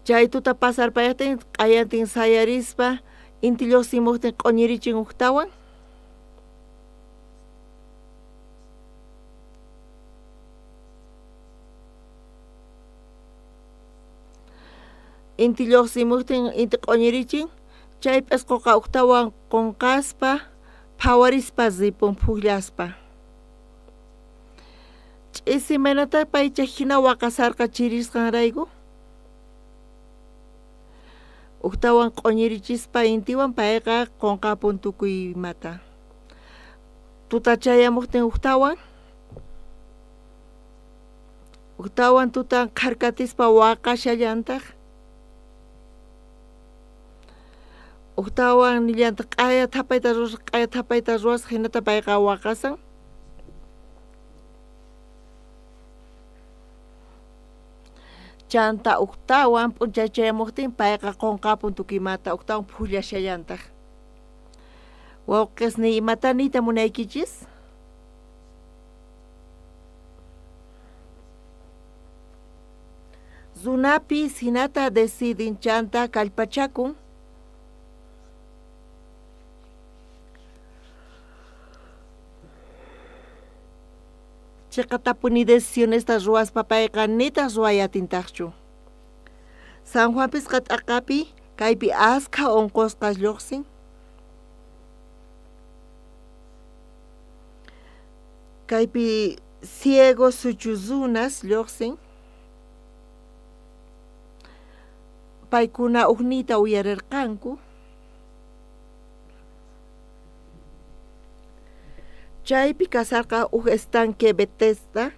Chay tuta pasarpayaqtin q'ayantin sayarispa inti lluqsimuqtin q'uñirichin uktawan. Inti lluqsimuqtin inti q'uñirichin chay p'esquqa uktawan qunqaspa phawarispa ripun phukllaspa. Ch'isi imaynatá paycha hina waqasarqa chirisqanrayku? Uktawan q'uñirichispa intiwan payqa qunqapun tukuy imata. Tuta chayamuqtin uktawan uktawan tutan qharkatispa waqashallantaq. Uktawan nillantaq q'aya thapayta ruwasaq, q'aya thapayta ruwasaq, hinata payqa waqasan. Chanta uktawan p'unchay chayamuqtin payqa qunqapun tukuy imata, uktawan phullashallantaq. Wawqesniy, imatá niyta munaykichis? Runapis hinata decidin chanta kallpachakun. Cheqatapuni decisionesta ruwaspa payqa nitaj ruway atintajchu. San Juan pisqa t'aqapi kaypi askha onqosqas llojsin. Kaypi ciego suchu runas llojsin. Paykuna ujniyta uyarerqanku. Chaypi kasarqa uj estanque Betesda.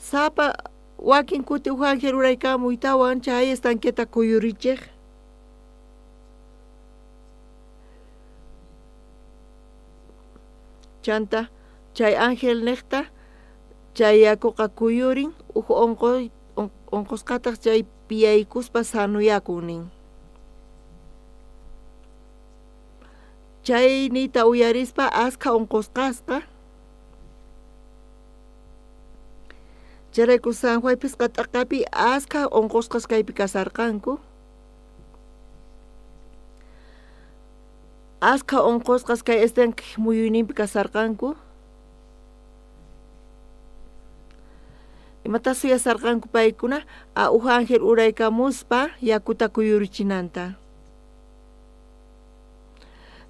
Sapa wakin kuti uj ángel uraykamuytawan chay estanqueta kuyurichej. Chanta chay ángel nejta chay yakuqa kuyurin uj onqoy onqosqataj chay piyaykuspa sanuyakun nin. Chay niyta uyarispa askha onqosqasqa chayrayku San Juan phisqa t'aqapi askha onqosqas kaypi kasarqanku. Askha onqosqas kay estanque muyuyninpi kasarqanku. Imata suyasarqanku paykuna? A uj ángel uraykamuspa yakuta kuyurichinanta.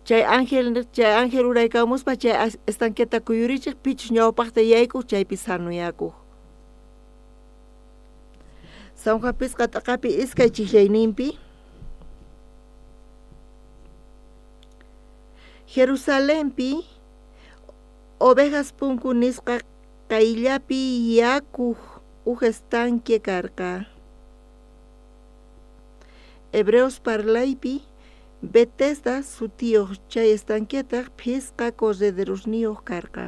Chay ángel chay ángel uraykamuspa chay estanqueta kuyurichej pichus ñawpaqta yaykuq chaypi sanuyakuq. San Juan phisqa t'aqapi iskay chijllayninpi Jerusalenpi Ovejas punku nisqa qayllapi yakuj uj estanque karqa. Hebreos parlaypi Betesda sutiyoj chay estanquetaq phisqa correderosniyoj karqa.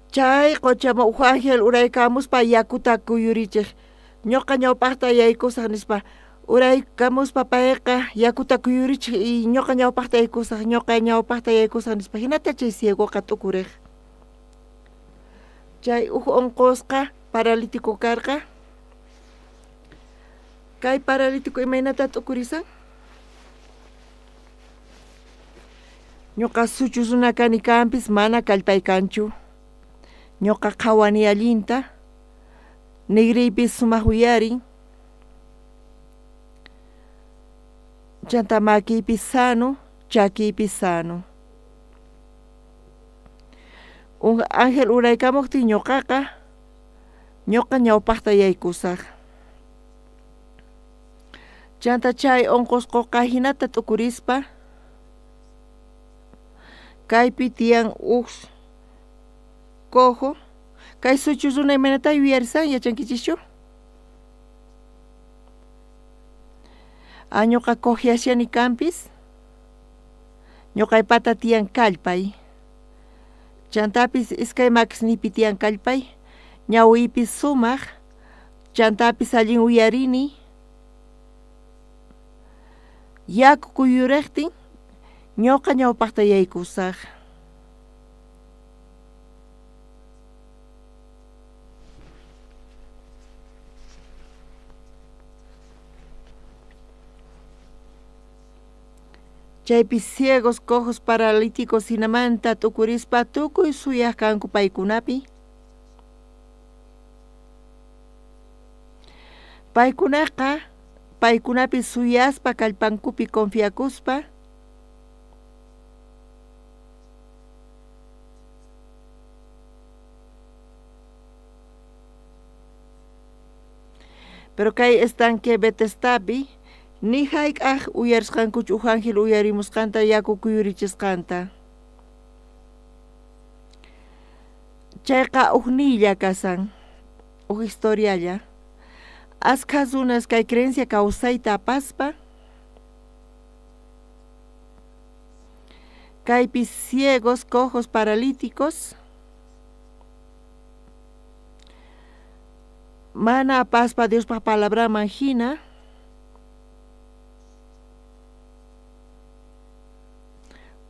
Chay qochaman uj ángel uraykamuspa yakuta kuyurichej. Ñuqa ñawpaqta yaykusaj nispa uraykamuspa payqa yakuta kuyurichej y ñuqa ñawpaqta yaykusaj, ñuqa ñawpaqta yaykusaj nispa hinata chay ciegoqa t'ukurej. Chay uj onqosqa paralítico karqa. Kay paralítico imaynata t'ukurisan? Ñuqa suchu runa kani kanpis mana kallpay kanchu. Ñuqa qhawani allinta, nigriypis sumaq uyarin. Chanta makiypis sano, chakiypis sano. Uj ángel uraykamuqtin ñuqaqa ñuqa ñawpaqta yaykusaj. Chanta chay onqosqoqa hinata t'ukurispa kaypi tiyan uj cojo. Kay suchu runa imaynata yuyarisan yachankichischu? A ñuqa cojeashani kanpis. Ñuqaypata tiyan kallpay. Chantapis iskay makisniypi tiyan kallpay. Ñawiypis sumaq. Chantapis allin uyarini. Yaku kuyurejtin ñuqa ñawpaqta yaykusaj. Chaypi ciegos, cojos, paralíticos hinamanta t'ukurispa tukuy suyaj kanku paykunapi. Paykunaqa paykunapi suyaspa kallpankupi confiakuspa Pero kay estanque Betesdapi ni hayk'aj uyarisqankuchu uj ángel uyarimusqanta yaku kuyurichisqanta. Chayqa uj niylla kasan, uj historialla. Askha runas kay creencia kawsayta apaspa kaypi ciegos, cojos, paralíticos mana apaspa Diospaj palabraman hina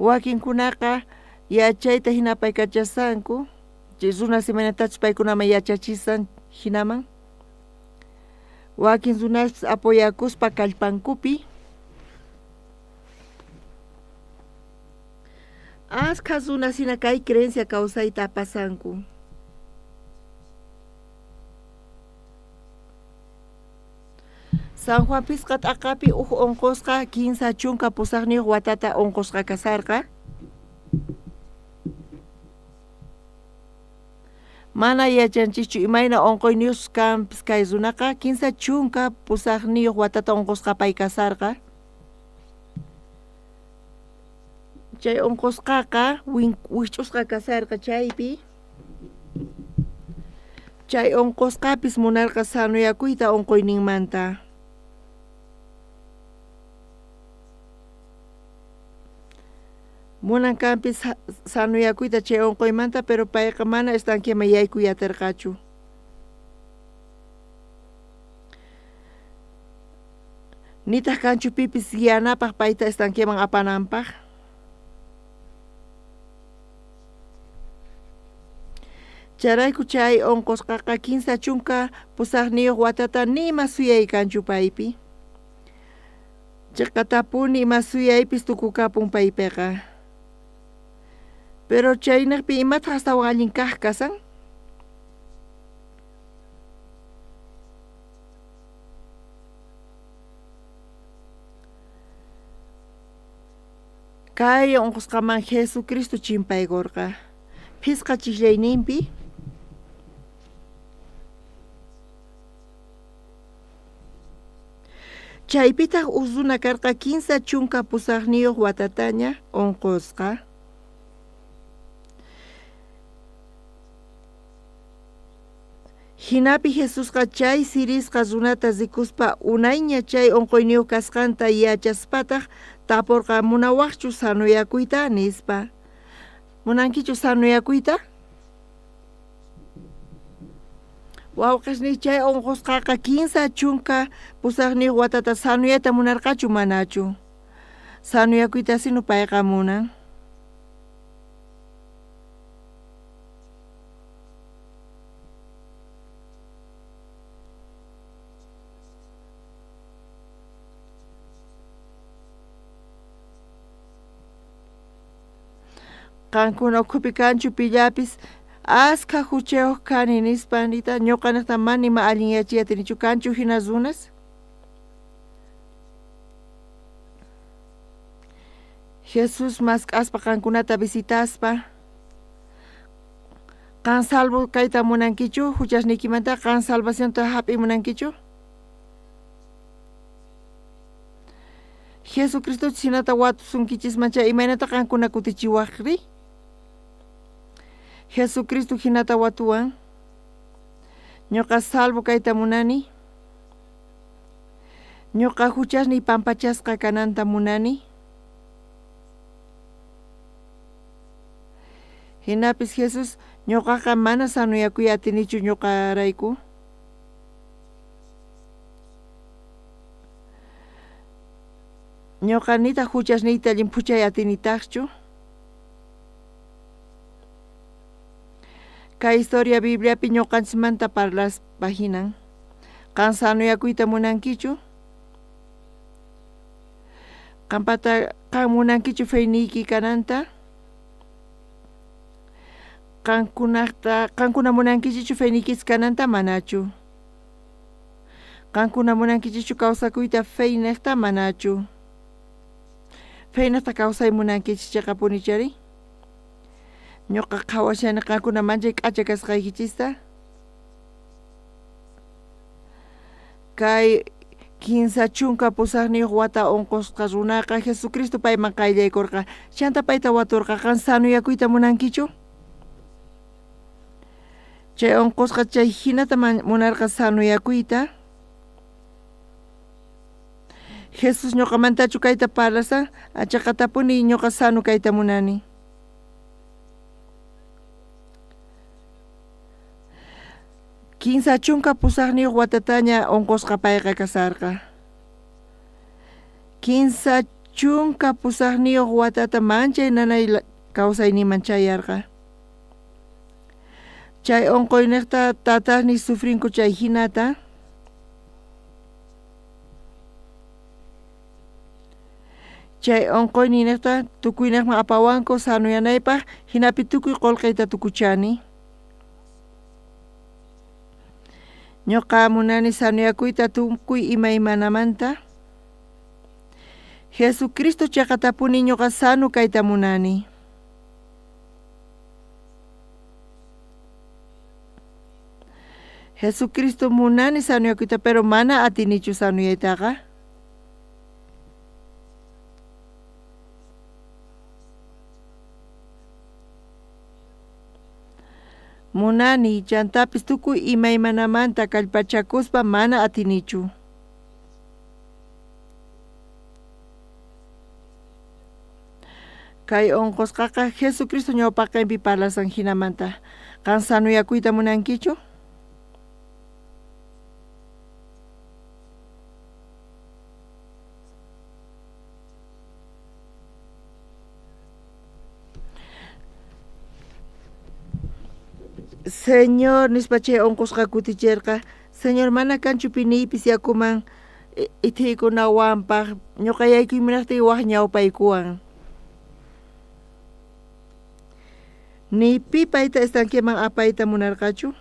wakinkunaqa yachayta hina apaykachasanku chay runas imaynatachus paykunaman yachachisan hinaman wakin runaspis apoyakuspa kallpankupi. Askha runas hina kay creencia kawsayta apasanku. San Juan pisqa t'aqapi uj unqusqa 38 watata unqusqa kasarqa. Mana yachanchischu imayna unquyniyuqchus kanpis kay runaqa 38 watata unqusqa pay kasarqa. Chay unqusqaqa wijch'usqa kasarqa chaypi. Chay unqusqapis munarqa sanuyakuyta unquyninmanta. Munan kanpis sanuyakuyta chay unquymanta, pero payqa mana estanqueman yaykuy aterqachu. Nitaj kanchu pipis yanapaj payta estanqueman apananpaj. Chayrayku chay unqusqaqa 38 watata nima suyay kanchu paypi. Cheqatapuni ima suyaypis tukukapun paypiqa. Pero chaynejpi imataj astawan allin kaj kasan? Kay unqusqaman Jesucristo chimpaykorqa. Phisqa chijllayninpi. Chaypitaj uj runa karqa 38 watataña unqusqa. Jinapi Jesusqa chay sirisqa runata rikuspa unayña chay unquyniyuq kasqanta yachaspataj taporqa, Munawajchu sanuyakuyta? nispa. Munankichu sanuyakuyta? Wawqesniy, chay unqusqaqa 38 watata sanuyayta munarqachu manachu? Sanuyakuyta sino payqa munan. Qankuna ukhupi kanchu pillapis askha juchayoj kani nispa nita ñoqanejta mana ima allinyachiy atinichu kanchu hina runas? Jesús mask'aspa qankunata visitaspa qan salvo kayta munankichu juchasniykimanta qan salvacionta jap'iy munankichu? Jesucristo hinata watusunkichisman chay imaynata qankuna kutichiwajri? Jesucristo hinata watuwan. Ñoqa salvo kayta munani. Ñoqa juchasniy pampachasqa kananta munani. Hinapis Jesús ñoqaqa mana sanoyakuy atinichu ñoqarayku. Ñoqa nitaq juchasniyta llimphuchay atinitajchu. Kay historia Bibliapi ñoqanchismanta parlaspa hinan. Qan sanoyakuyta munankichu? Qampata qan munankichu feyniyki kananta? Qankunaqta qankuna munankichichu feyniykichis kananta manachu? Qankuna munankichichu kawsakuyta feynejta manachu? Feynejta kawsay munankichis cheqapuni chari? Ñoqa qhawashani qankuna manchay k'acha kasqaykichista. Kay 38 wata unqusqa runaqa Jesucristo payman qayllaykurqa. Chanta payta waturqa, qan sanuyakuyta munankichu? Chay unqusqa chay hinata munarqa sanuyakuyta. Jesús ñoqamantachu kayta parlasa? Achaqatapuni ñoqa sano kayta munani. 38 watataña unqusqa payqa kasarqa. 38 watata manchay nanay kawsayninman chayarqa. Chay unquynejta tatasniy sufrinku chay hinata. Chay onqoyniynejta tukuynejman apawanku sanoyanaypaj, jinapi tukuy qolqeyta tukuchani. Ñoqa munani sanoyakuyta tukuy imaymanamanta. Jesucristo cheqatapuni ñoqa sano kayta munani. Jesucristo munani sanoyakuyta, pero mana atinichu sanoyaytaqa. Munani, chantapis tukuy imaymanamanta kallpachakuspa mana atinichu. Kay onqosqaqa Jesucristo ñawpaqenpi parlasan jinamanta. Qan sanoyakuyta munankichu? Señor, nispa chay onqosqa kuticherqa, Señor, mana kanchu piniypis yakuman ithiykunawanpaj, ñoqa yaykuymunajtiy waj ñawpaykuwan. Ni pi payta estanqueman apayta munarqachu.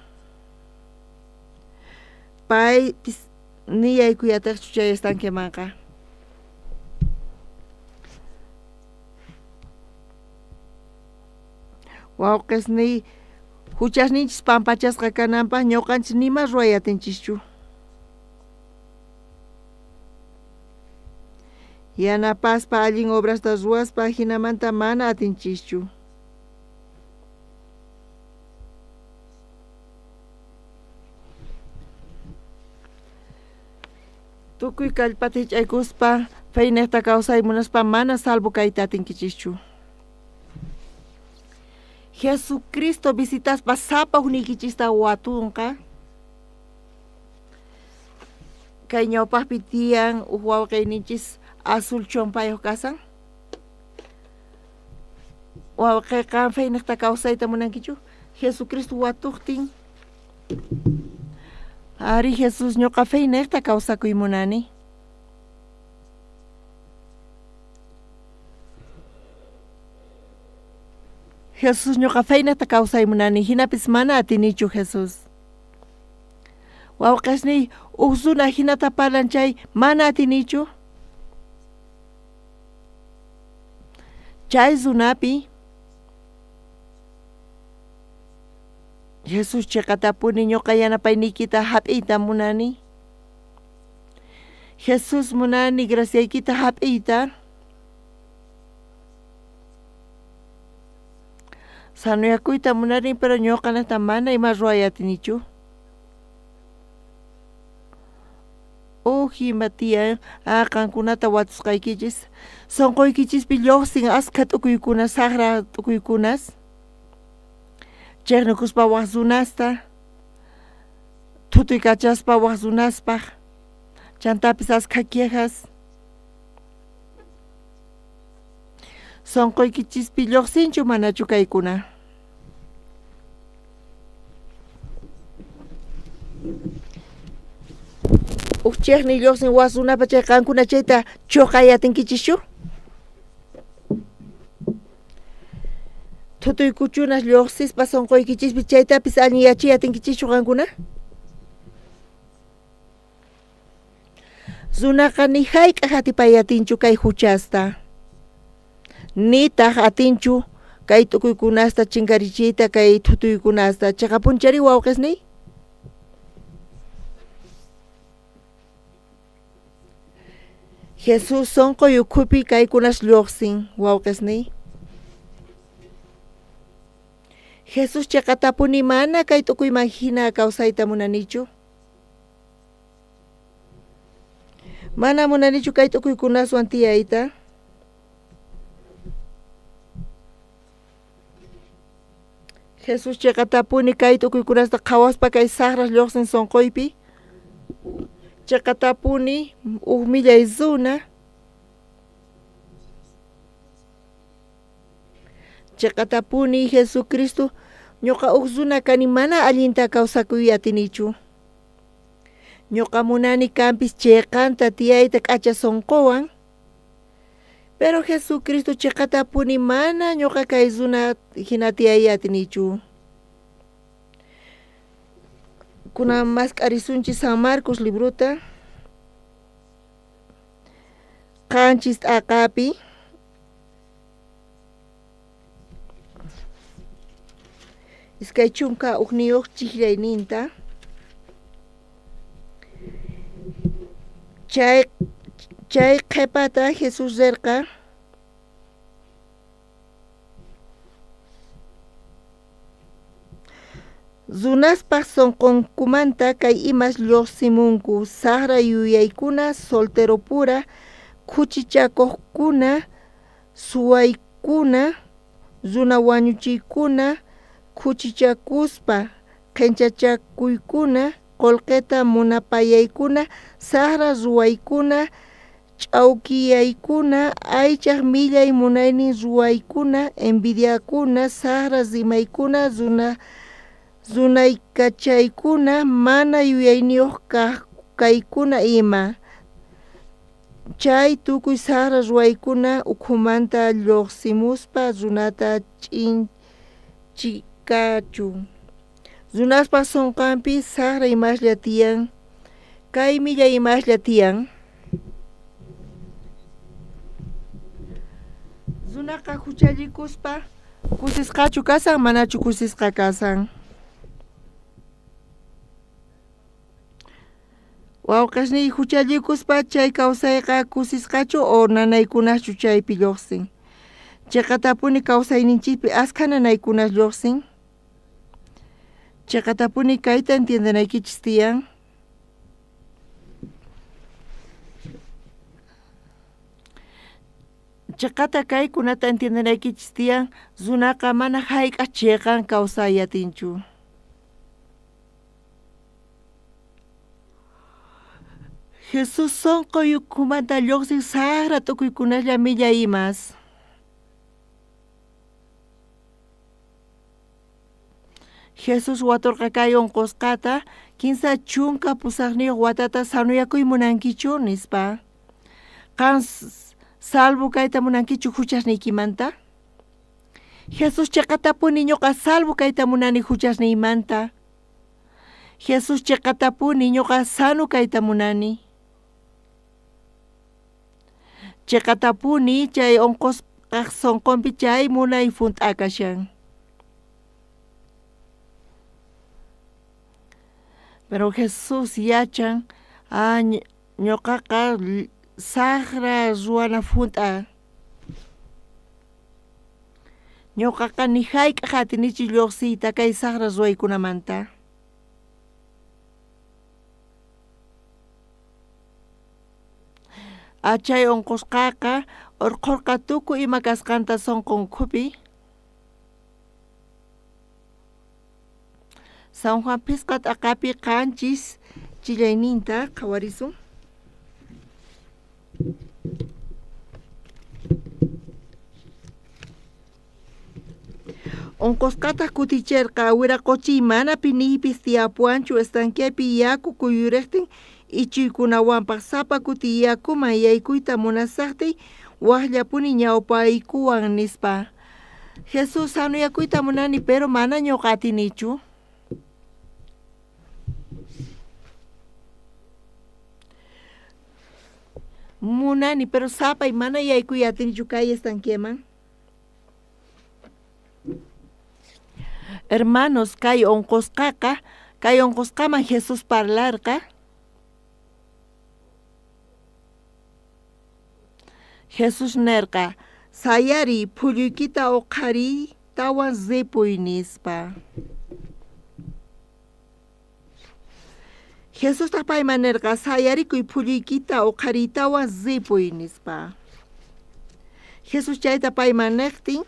Paypis ni yaykuyatejchu chay estanquemanqa. Wawqesniy, juchasninchis pampachasqa kananpaj ñoqanchis nima ruway atinchischu. Yanapaspa allin obrasta ruwaspa jinamanta mana atinchischu. Tukuy kallpata jich'aykuspa feynejta kawsay munaspa mana salvo kayta atinkichischu. Jesucristo visitaspa sapa ujniykichista watunqa. Kay ñawpajpi tiyan uj wawqeyninchis azul chompayoj kasan. Wawqe, qan feynejta kawsayta munankichu? Jesucristo watojtin. Ari Jesús, ñoqa feynejta kawsakuy munani. Jesús, ñoqa feynejta kawsay munani, jinapis mana atinichu, Jesús. Wawqesniy, uj runa jinata parlan chay, mana atinichu. Chay runapi Jesús cheqatapuni ñoqa yanapayniykita jap'iyta munani. Jesús munani graciaykita jap'iyta. Sanoyakuyta munani, pero ñoqanata mana ima ruway atinichu. Uj ima tiyan, ah, qankunata watusqaykichis. Sonqoykichispi llojsin askha t'ukuykuna, sajra t'ukuykunas. Chejnikuspa waj runasta, thutuykachaspa waj runaspaj, chantapis askha quejas. Sonqoykichispi llojsinchu manachu kaykuna? Uj chejni llojsin waj runapa chay qankuna chayta choqay atinkichischu? Thutuykuchunas llojsispa sonqoykichispi chaytapis allinyachiy atinkichischu qankuna? Runaqa ni jayk'aj atipay atinchu kay juchasta, nitaj atinchu kay t'ukuykunasta chinkarichiyta kay thutuykunasta. Cheqapunchari wawqesniy? Jesús sonqoy ukhupi kaykunas llojsin, wawqesniy. Jesús cheqatapuni mana kay t'ukuyman jina kawsayta munanichu. Mana munanichu kay t'ukuykunaswan tiyayta. Jesús cheqatapuni kay t'ukuykunasta qhawaspa kay sajras llojsin sonqoypi. Cheqatapuni uj millay runa. Cheqatapuni Jesucristo ñoqa uj runa kani mana allinta kawsakuy atinichu. Ñoqa munani kanpis cheqanta tiyayta k'acha sonqowan. Pero Jesucristo cheqatapuni mana ñuqa kay runa hina tiyay atinichu. Kunan mask'arisunchis San Marcos librota. Qanchis t'aqapi. 21 chijllayninta. Chay chay qhepata Jesús rerqa Runaspaj sonqonkumanta kay imas lluqsimunku saqra yuyaykuna solteropura khuchichakuqkuna suwaykuna runa wañuchiykuna khuchichakuspa qhenchachakuykuna qullqita munapayaykuna saqra ruwaykuna ch'awkiyaykuna aychaj millay munaynin ruwaykuna envidiakuna saqra rimaykuna runa runaykachaykuna mana yuyayniyuq kaykuna ima. Chay tukuy saqra ruwaykuna ukhumanta lluqsimuspa runata ch'inchikachu. Runaspaq sunqanpi saqra imaslla tiyan, kay millay imaslla tiyan. Runaqa huchallikuspa kusisqachu kasan manachu kusisqa kasan. Wawqisniy huchallikuspa chay kawsayqa kusisqachu o nanaykunaschu chaypi lluqsin. Chiqatapuni kawsayninchikpi askha nanaykunas lluqsin. Chiqatapuni kayta entiendenaykichis tiyan. Chiqata kaykunata entiendenaykichis tiyan runaqa mana hayk'aq chiqan kawsay atinchu. Jesús sonqo ukhumanta lluqsin saqra tukuykunalla millay imas. Jesús waturqa kay unqusqata 38 watata sanuyakuy munankichu nispa. Qan salvo kayta munankichu huchasniykimanta? Jesús chiqatapuni ñuqa salvo kayta munani huchasniymanta. Jesús chiqatapuni ñuqa sano kayta munani. Chiqatapuni chay unqusqaq sunqunpi chay munay hunt'akashan. Pero Jesús yachan ah ñuqaqa saqra ruwana hunt'a. Ñuqaqa ni hayk'aq atinichu lluqsiyta kay saqra ruwaykunamanta. Achay unqusqaqa urqhurqa tukuy ima kasqanta sunqun ukhupi. San Juan phisqa t'aqapi qanchis chillayninta qhawarisun. Unqusqataq kutichirqa wiraqochiy mana piniypis tiyapuwanchu estanquepi yaku kuyuriqtin ichuykunawanpaq sapa kuti yakuman yaykuyta munasaqtiy waqllapuni ñawpaykuwan nispa. Jesús sanuyakuyta munani pero mana ñuqa atinichu. Munani pero sapay mana yaykuy atinichu kay estanqueman. Hermanos, kay unqusqaqa, kay unqusqaman Jesús parlarqa. Jesús nerqa, sayariy, phulluykita uqhariytawan ripuy nispa. Jesustaq payman nerqa, sayarikuy phulluykita uqhariytawan ripuy nispa. Jesús chayta payman neqtin,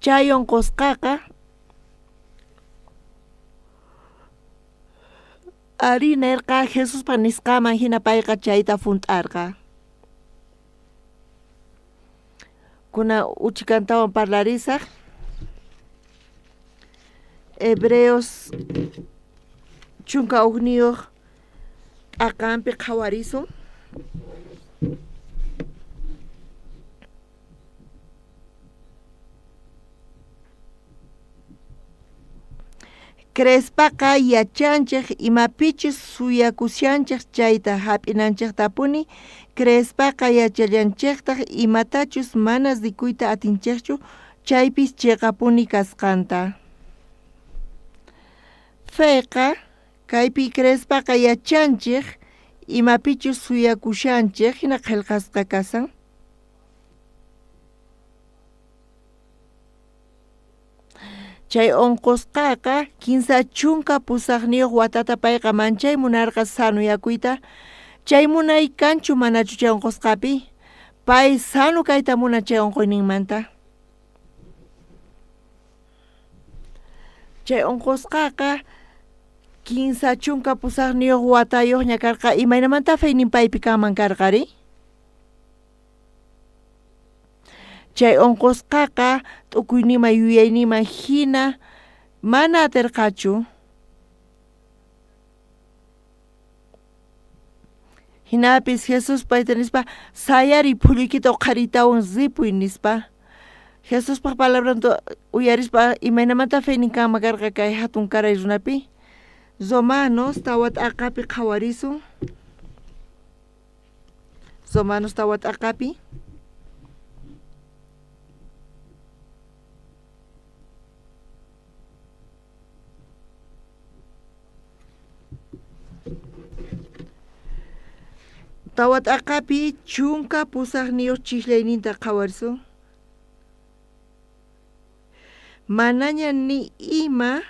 chay unqusqaqa arí nerqa Jesuspa nisqanman hina payqa chayta hunt'arqa. Kuna uchikantawan parlarisaq. Hebreos 11 t'aqanpi qhawarisun. Creespaqa yachanchej imapichus suyakushanchej chayta jap'inanchejtapuni. Creespaqa yachallanchejtaj imatachus mana rikuyta atinchejchu chaypis cheqapuni kasqanta. Feqa kaypi creespaqa yachanchej imapichus suyakushanchej jina qhelqasqa kasan. Chay onqosqaqa 38 watata payqa manchay munarqa sanuyakuyta. Chay munay kanchu manachu chay onqosqapi? Pay sano kayta munan chay onqoyninmanta. Chay onqosqaqa 38 watayojña karqa. Imaynamanta feynin paypi kanman karqari? Chay onqosqaqa t'ukuyniman yuyayniman jina mana aterqachu. Jinapis Jesús payta nispa, sayariy phulluykita uqhariytawan ripuy nispa. Jesuspaj palabranta uyarispa imaynamanta feynin kanman karqa kay jatun karay runapi? Romanos 4 t'aqapi qhawarisun. Romanos 4 t'aqapi. 4 t'aqapi 18 chijllayninta qhawarisun. Manaña ni ima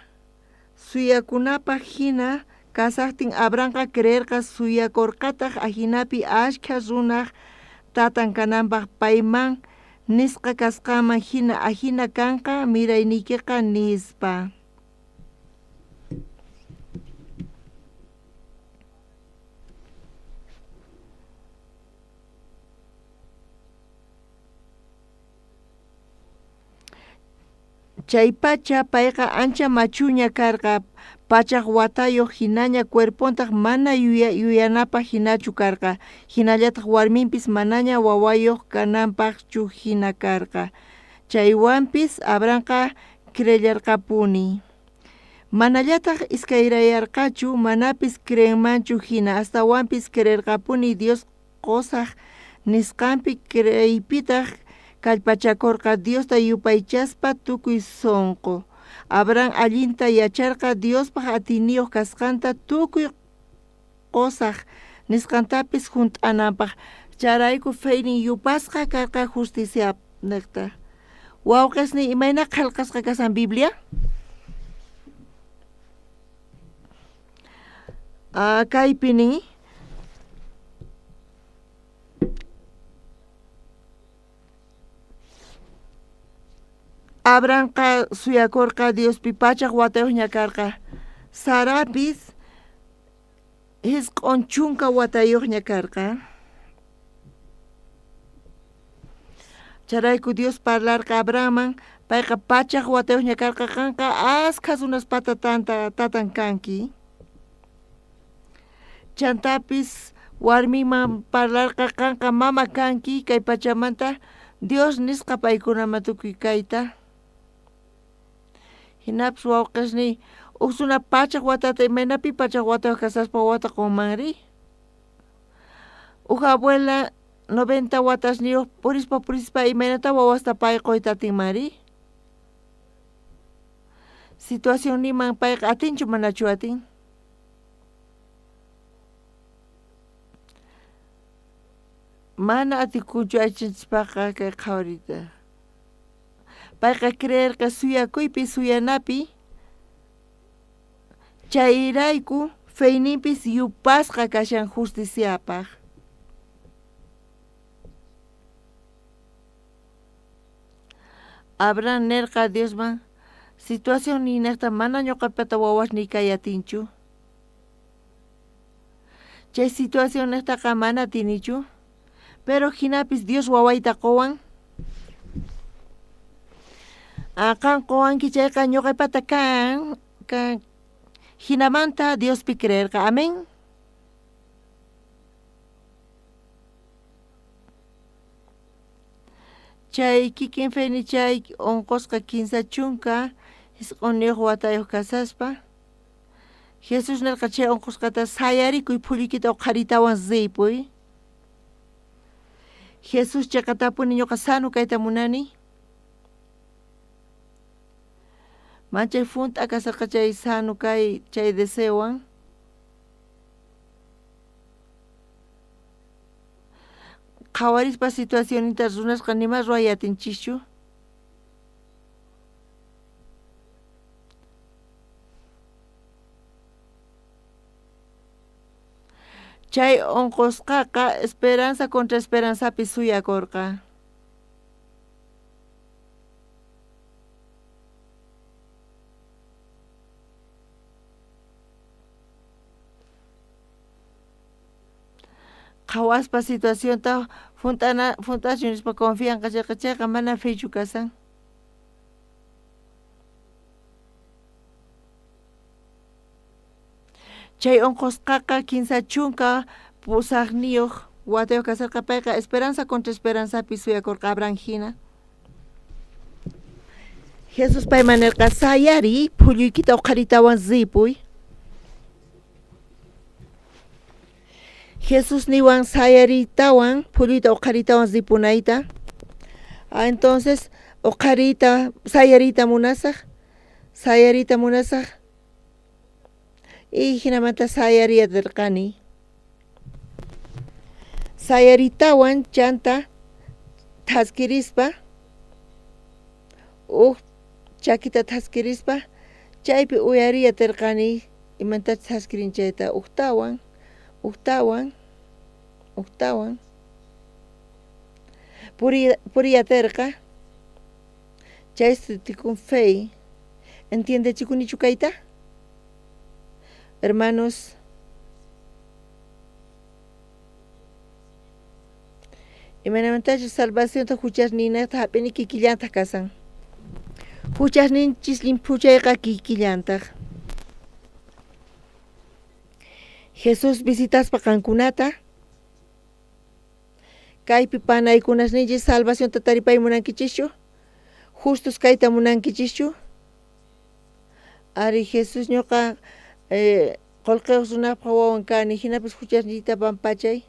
suyakunapaj jina kasajtin Abrahamqa creerqa suyakorqataj ajinapi ashkha runaj tatan kananpaj payman nisqa kasqanman jina ajina kanqa mirayniykeqa nispa. Chaypacha payqa ancha machuña karqa, 100 watayoj jinaña, cuerpontaj mana yuyanapaj jinachu karqa, jinallataj warminpis manaña wawayoj kananpajchu jina karqa. Chaywanpis Abrahamqa creellarqapuni. Manallataj iskayrayarqachu, manapis creenmanchu jina, astawanpis creerqapuni Dios qosaj nisqanpi, creeypitaj kallpachakorqa Diosta yupaychaspa tukuy sonqo. Abraham allinta yacharqa Diospaj atiyniyoj kasqanta tukuy qosaj nisqantapis junt'ananpaj. Chayrayku feynin yupasqa karqa justicianejta. Wawqesniy, imayna qhelqasqa kashan Biblia? Kaypi nin, Abrahamqa suyakorqa Diospi 100 watayojña karqa, Sarapis 90 watayojña karqa. Chayrayku Dios parlarqa Abrahamman, payqa 100 watayojña karqa, qanqa askha runaspata tatan kanki. Chantapis warmiman parlarqa, qanqa mama kanki kay pachamanta, Dios nisqa paykunaman tukuy kayta. Jinapis wawqesniy, uj runa 100 watata imaynapi 100 watayoj kasaspa wawata qonmanri? Uj abuela 90 watasniyoj purispa purispa imaynata wawasta pay qoyta atinmanri? Situacionniman payqa atinchu manachu atin? Mana atikunchu aychanchispajqa kay qhawariyta. Payqa creerqa suyakuypi suyanapi, chayrayku feyninpis yupasqa kashan justiciapaj. Abraham nerqa Diosman, situación niynejta mana ñoqapata wawasniy kay atinchu. Chay situación nejtaqa mana atinichu. Pero jinapis Dios wawayta qowan. Qan qowanki chayqa ñoqaypata kan, kan. Jinamanta Diospi creerqa. Amén. Chay kikin feni chay onqosqa 39 watayuq kasaspa Jesús nerqa chay onqosqata sayarikuy phullukita uqharitawan ripuy. Jesús cheqatapuni ñuqa sano kayta munani. Manchay funt'a kasarqa chay sano kay chay deseowan. Qhawarispa situacioninta runasqa nima ruway atinchischu. Chay onqosqaqa esperanza contra esperanzapi suyakorqa. Qhawaspa situacionta junt'ana junt'achun nispa confianqa chayqa chayqa mana fechu kasan. Chay onqosqaqa 38 watayuq kasarqa payqa esperanza contra esperanzapi suyakorqa Abraham hina. Jesús payman nerqa sayariy phulluykita uqharitawan ripuy. Jesús niwan sayariytawan phulluyta uqharitawan ripunayta. Ah, entonces uqhariyta sayariyta munasaj, sayariyta munasaj. Y jinamanta sayariyatirqani. Sayaritawan chanta thaskirispa uj chakita thaskirispa chaypi uyariyatirqani imantachus thaskirin chayta ujtawan ujtawan ujtawan puriyaterqa chay sutikun fe. Entiendechikunichu kayta? Hermanos, imaynamantachus salvacionta huchasninata hap'ini kikillantaq kasan. Huchasninchis llimphuchayqa kikillantaq. Jesús visitaspa qankunata kaypi panaykunasninchis salvacionta taripay munankichischu? Justos kayta munankichischu? Ari Jesús ñuqa qullqiyuq runapaq wawan kani hinapis huchasniyta pampachay.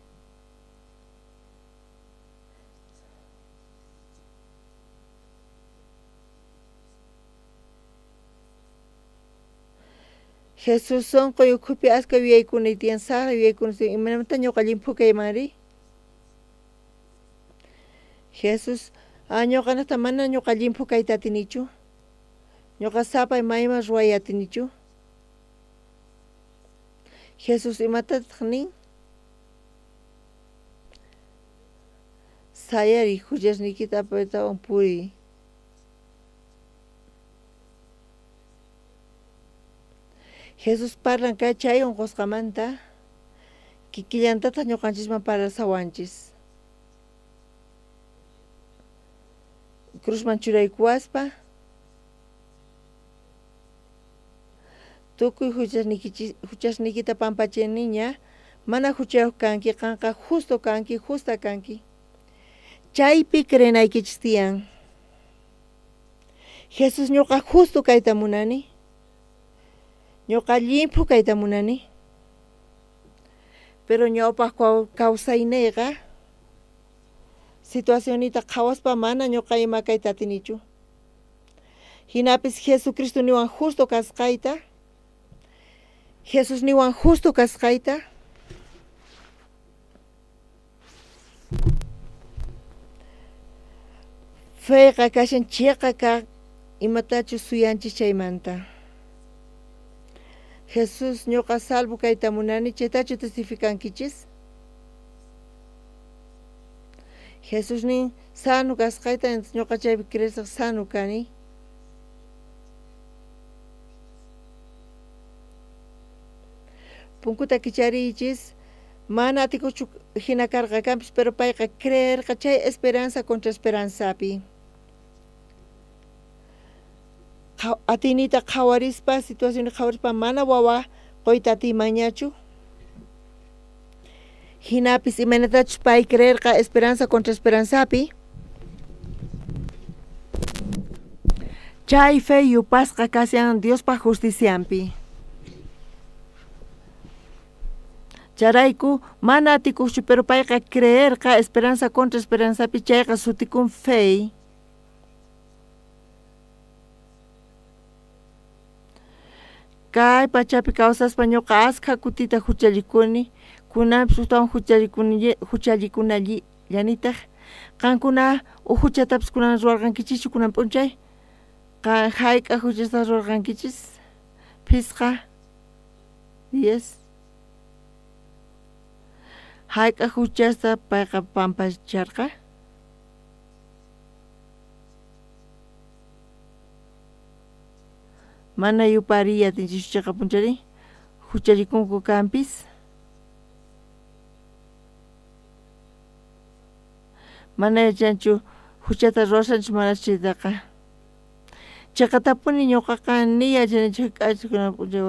Jesús sonqoy ukhupi aska yuyaykuna tiyan saqra yuyaykuna tiyan imaynamanta ñuqa llimphu kaymanri? Jesús ñuqanaqta mana ñuqa llimphu kayta atinichu. Ñuqa sapay mayman ruway atinichu. Jesús imatataq nin? Sayariy huchasniykita apaytawan puriy. Jesús parlan kay chay onqosqamanta kikillantataq ñuqanchisman parlasawanchis. Cruzman churaykuwaspa tukuy huchasniykita pampachiniña mana huchayuq kanki qanqa justo kanki justa kanki. Chaypi creenaykichis tiyan. Jesús ñuqa justo kayta munani. Ñuqa llimphu kayta munani. Pero ñawpaq kawsayniyqa situacionita qhawaspa mana ñuqa ima kayta atinichu. Hinapis Jesucristo niwan justo kasqayta. Jesús niwan justo kasqayta. Feqa kashan chiqa kaq imatachus suyanchis chaymanta. Jesús ñuqa salvo kayta munani chaytachu testificankichis? Jesús nin sano kasqayta ñuqa chaypi creesaq sano kani. Punkuta kichariychis mana atikuchu hina karqa kanpis pero payqa creerqa chay esperanza contra esperanzapi. Atiyniyta qhawarispa, situacionta qhawarispa mana wawa qoyta atiymanñachu. Jinapis imaynatachus pay creerqa esperanza contra esperanzapi. Chay fe yupasqa kashan Diospa justicianpi. Chayrayku mana atikojchu, pero payqa creerqa esperanza contra esperanzapi, chayqa sutikun fe. Kay pachapi kawsaspa ñuqa askha kutita huchallikuni, kunanpis ujtawan huchallikunallanitaj. Qankuna uj huchatapis kunan ruwarqankichischu kunan p'unchay? Qan jayk'a huchasta ruwarqankichis? Phisqa, diez. Jayk'a huchasta payqa pampacharqa? Mana yupariy atinchischu cheqa punchari huchallikunku kanpis. Mana yachanchu huchata ruwashanchus manachu chaytaqa. Cheqatapuni ñuqaqa ni yachanichu jayk'achus kunan p'unchay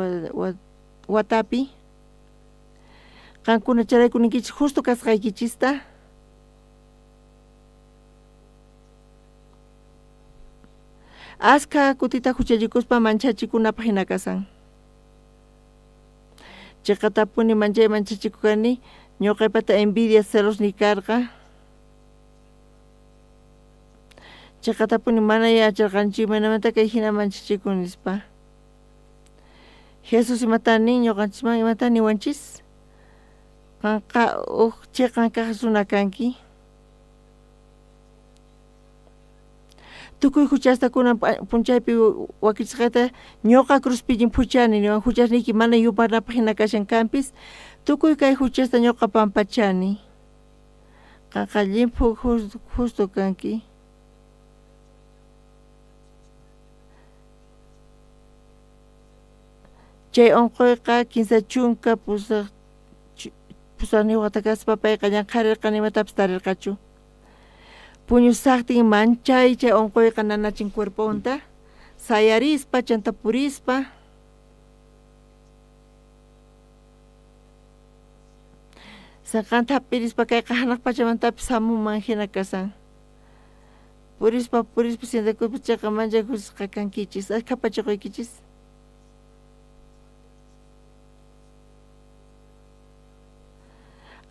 watapi. Qankuna chayrayku ninkichis justo kasqaykichista. Askha kutita huchallikuspa manchachikunapaj hina kashan. Cheqatapuni manchay manchachikoj kani, ñoqaypata envidia celosniy karqa. Cheqatapuni mana yacharqanichu imaynamanta kay hina manchachikun nispa. Jesús imata nin ñoqanchisman, imata niwanchis? Qanqa uj cheqan kaj runa kanki. Tukuy huchasta kunan p'unchaypi wakichisqayta ñoqa cruzpi llimphuchani niwan, huchasniyki mana yupanapaj hina kashan kanpis, tukuy kay huchasta ñoqa pampachani. Qanqa llimphu justo kanki. Chay onqoyqa kinsa chunka pusajniyoj wata kaspa payqa llanqharerqa nimatapis tarerqachu. Puñusajtin manchay chay onqoyqa nanachin cuerponta, sayarispa chanta purispa. Senqanta hap'irispa kayqa hanaq pachamantapis hamunman hina kashan. Purispa purispa sientakuspa chayqa manchay kusisqa kankichis. Askha pachiquykichis.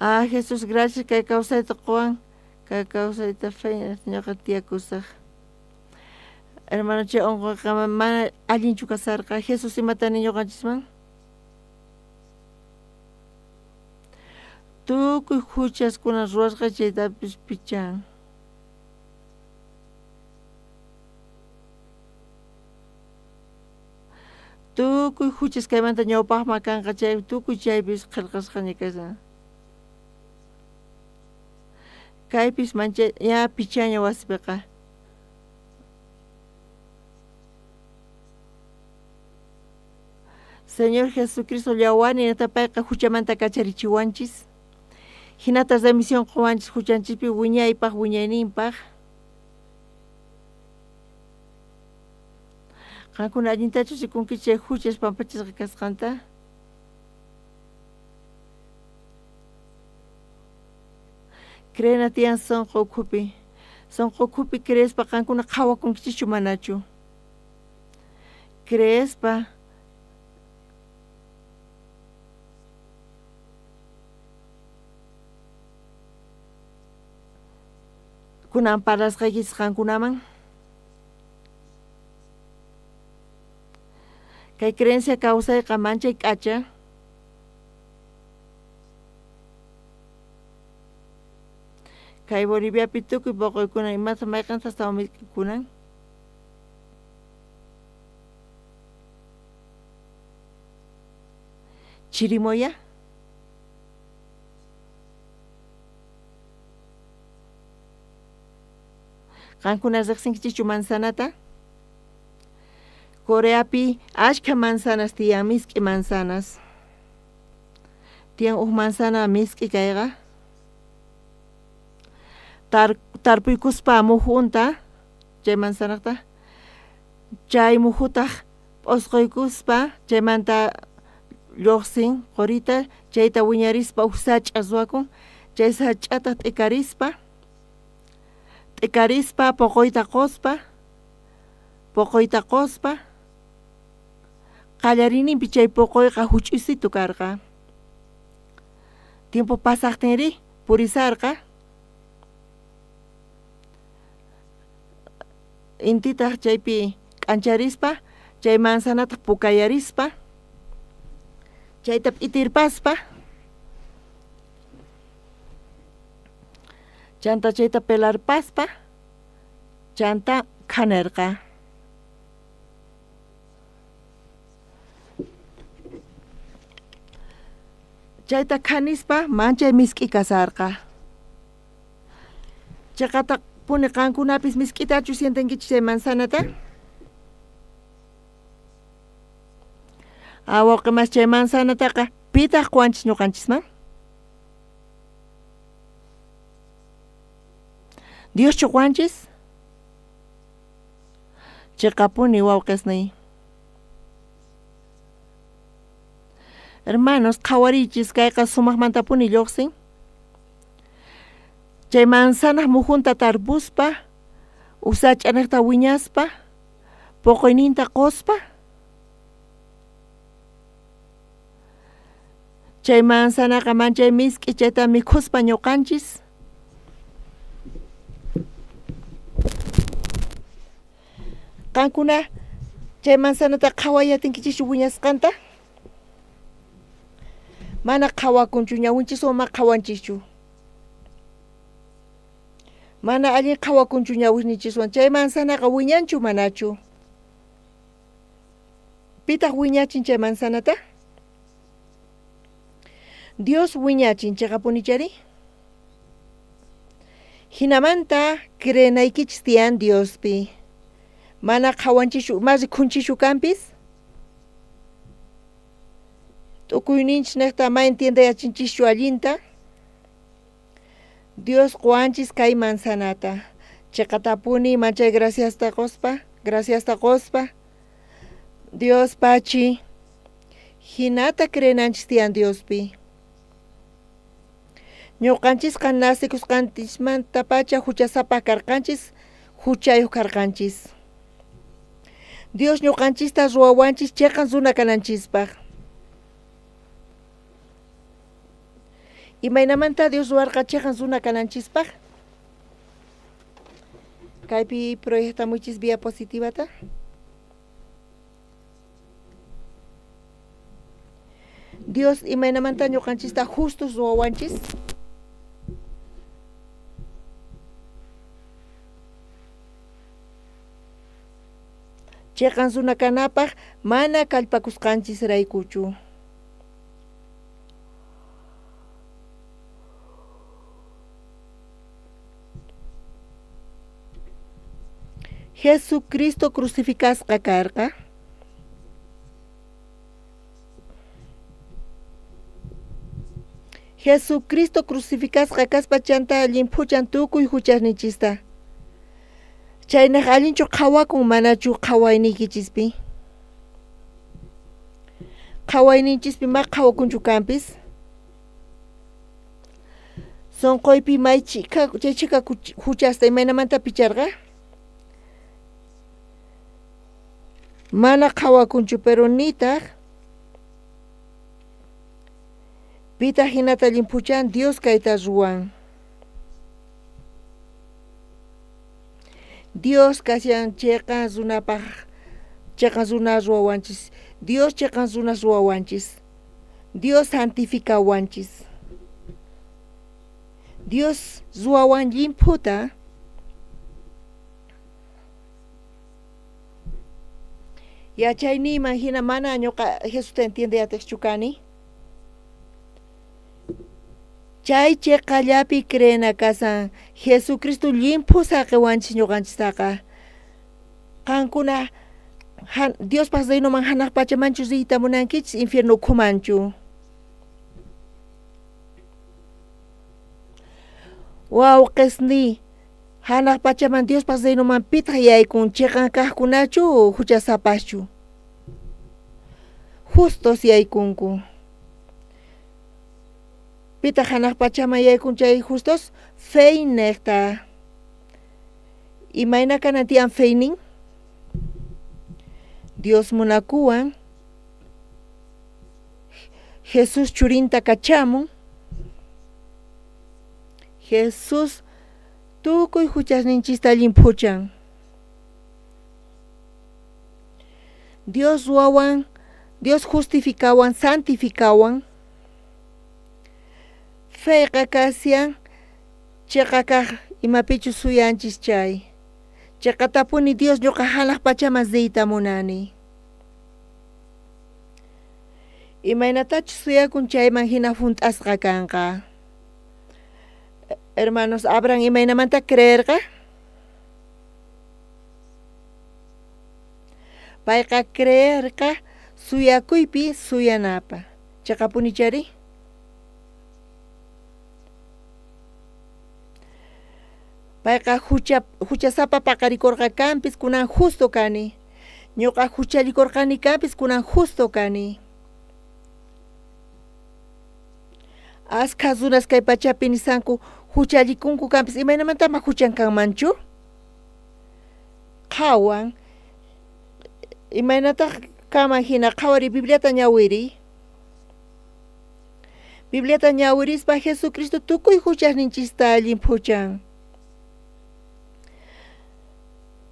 Ah, Jesús, gracias kay kawsayta qowan. Kay kawsayta fe ñoqa tiyakusaj. Hermano, chay onqoyqa mana allinchu kasarqa. Jesús imata nin ñoqanchisman? Tukuy huchaskuna ruwasqa chaytapis pichan. Tukuy huchas kaymanta ñawpaqman kanqa chay tukuy chaypis qhelqasqaña kashan. Kaypis manchay ya pichaña wasipiqa. Señor Jesucristo llawani nata payqa huchamanta kacharichiwanchis. Hinata remisión qowanchis huchanchispi wiñaypaq wiñayninpaq. Qankuna allintachus rikunkichis chay huchas pampachisqa kasqanta? Creena tiyan sonqo ukhupi. Sonqo ukhupi creespa qankuna qhawakunkichischu manachu? Creespa kunan parlasqaykichis qankunaman. Kay creencia kawsayqa manchay k'acha. Kay Boliviapi tukuy poqoykuna imata mayqanta astawan misk'ikunan? Chirimoya? Qankuna riqsinkichischu manzanata? Coreapi ashkha manzanas tiyan, misk'i manzanas. Tiyan uj manzana misk'i kayqa. Tar, tarpuykuspa mujunta, chay manzanaqta, Chay mujutaj p'osqoykuspa chaymanta lluqsin qurita, chayta wiñarispa uj sach'a ruwakun, chay sach'ataq t'ikarispa, t'ikarispa poqoyta qospa, poqoyta qospa, qallariyninpi chay poqoyqa juch'uysitu karqa. Tiempo pasaqtinrí purisarqa. Intitaj chaypi k'ancharispa, chay manzanataj pukayarispa, chayta p'itirpaspa, chanta chayta pelarpaspa, chanta khanerqa. Chayta khanispa manchay misk'i kasarqa. Cheqata puni qankunapis misk'itachu sientenkichis chay manzanata? Ah, wawqi mas chay manzanataqa pitaq qowanchis ñuqanchisman? Dioschu qowanchis? Cheqapuni wawqesniy. Hermanos, qhawariychis kayqa sumaqmantapuni lluqsin. Chay manzanaj mujunta tarpuspa, uj sach'anejta wiñaspa, poqoyninta qospa, chay manzanaqa manchay misk'i chayta mikhuspa ñuqanchis. Qankuna chay manzanata qhaway atinkichischu wiñasqanta? Mana qhawakunchu, ñawinchiswan ma qhawanchischu. Mana allin qhawakunchu ñawisnichiswan. Chay manzanaqa wiñanchu manachu? Pitaq wiñachin chay manzanata? Dios wiñachin, cheqapunichari? Jinamanta creenaykichis tiyan Diospi. Mana qhawanchischu, ma rikhunchischu kanpis? Tukuyninchis nejta ma entiendeyachinchischu allinta. Dios qowanchis kay manzanata. Cheqatapuni manchay graciasta qospa, graciasta qospa. Dios pachi, jinata creenanchis tiyan Diospi. Ñuqanchisqa nacekusqanchismantapacha juchasapa karqanchis, juchayuq karqanchis. Dios ñuqanchista ruwawanchis cheqan runa kananchispaq. Imaynamanta Dios ruwarqa cheqan runa kananchispaq? Kaypi proyectamuychis diapositivata. Dios imaynamanta ñuqanchista justos ruwawanchis? Cheqan runa kanapaq mana kallpakusqanchisraykuchu. Jesucristo crucificasqa karqa. Jesucristo crucificasqa kaspa chanta llimphuchan tukuy juchasninchista. Chaynaj allinchu qhawakun manachu qhawayniykichispi? Qhawayninchispi ma qhawakunchu kanpis? Sonqoypi may chhika chay chhika juchasta imaynamanta picharqa? Mana qhawakunchu, pero nitaj pitaq jinata llimphuchan Dios kayta ruwan. Dios kashan cheqan runapaj, cheqan runa ruwawanchis. Dios cheqan runas ruwawanchis. Dios santificawanchis. Dios ruwawan llimphuta. Yachayniyman jina mana ñuqa Jesusta entiende atiqchu kani. Chay cheqallapi creena kasan Jesucristo llimphu saqewanchis ñuqanchistaqa. Qankuna Diospaj reinoman hanaq pachamanchu riyta munankichis infierno ukhumanchu? Wawqesniy, Hanaq pachaman Diospaq reinoman pitaq yaykun chiqan kaqkunachu huchasapaschu? Justos yaykunku. Pitaq hanaq pachaman yaykun chay justos? Feynejta. Imayna kanan tiyan feynin? Dios munakuwan. Jesús churinta kachamun. Jesús tukuy huchasninchista llimphuchan. Dios wawan, Dios justificawan, santificawan. Feyqa kashan chiqa kaq imapichus suyanchis chay. Chiqatapuni Dios ñuqa hanaq pachaman riyta munani. Imaynatachus suyakun chayman hina hunt'asqa kanqa. Hermanos, Abraham imaynamanta creerqa? Payqa creerqa suyakuypi suyanapa. Chiqapuni chari? Payqa hucha huchasapa paqarikurqa kanpis kunan justo kani. Ñuqa huchallikurqani kanpis kunan justo kani. Askha runas kay pachapi nisanku huchallikunku kanpis imaynamantama huchan kanmanchu? Qhawan imaynataq kanman hina qhawari Bibliata ñawiriy. Bibliata ñawirispa Jesucristo tukuy huchasninchista llimphuchan.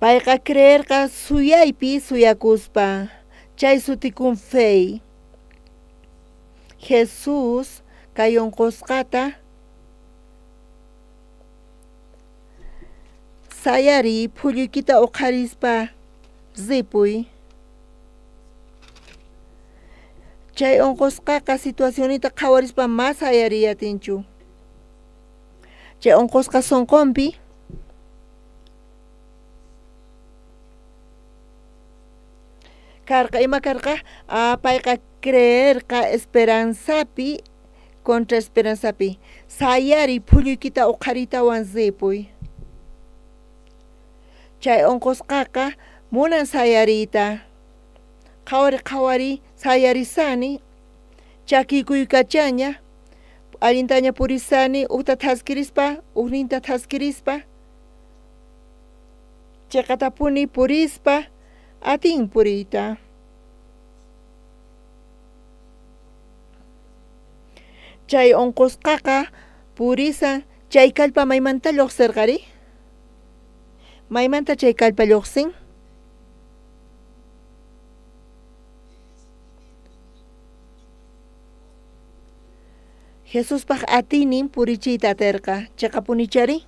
Payqa creerqa suyaypi suyakuspa, chay sutikun fey. Jesús kay unqusqata sayariy phulluykita uqharispa ripuy. Chay unqusqaqa situacionita qhawarispa ma sayariy atinchu. Chay unqusqa sunqunpi karqa ima karqa? Ah, payqa creerqa esperanzapi contra esperanzapi. Sayariy phulluykita uqharitawan ripuy. Chay unqusqaqa munan sayariyta. Qhawari qhawari sayarisani, chakiykuykachanña, allintaña purisani, ujta thaskirispa, ujninta thaskirispa, chiqatapuni purispa, atin puriyta. Chay unqusqaqa purisan, chay kallpa maymanta lluqsirqari? Maymanta chay kallpa lluqsin? Jesuspaq atiynin purichiyta aterqa, chiqapunichari?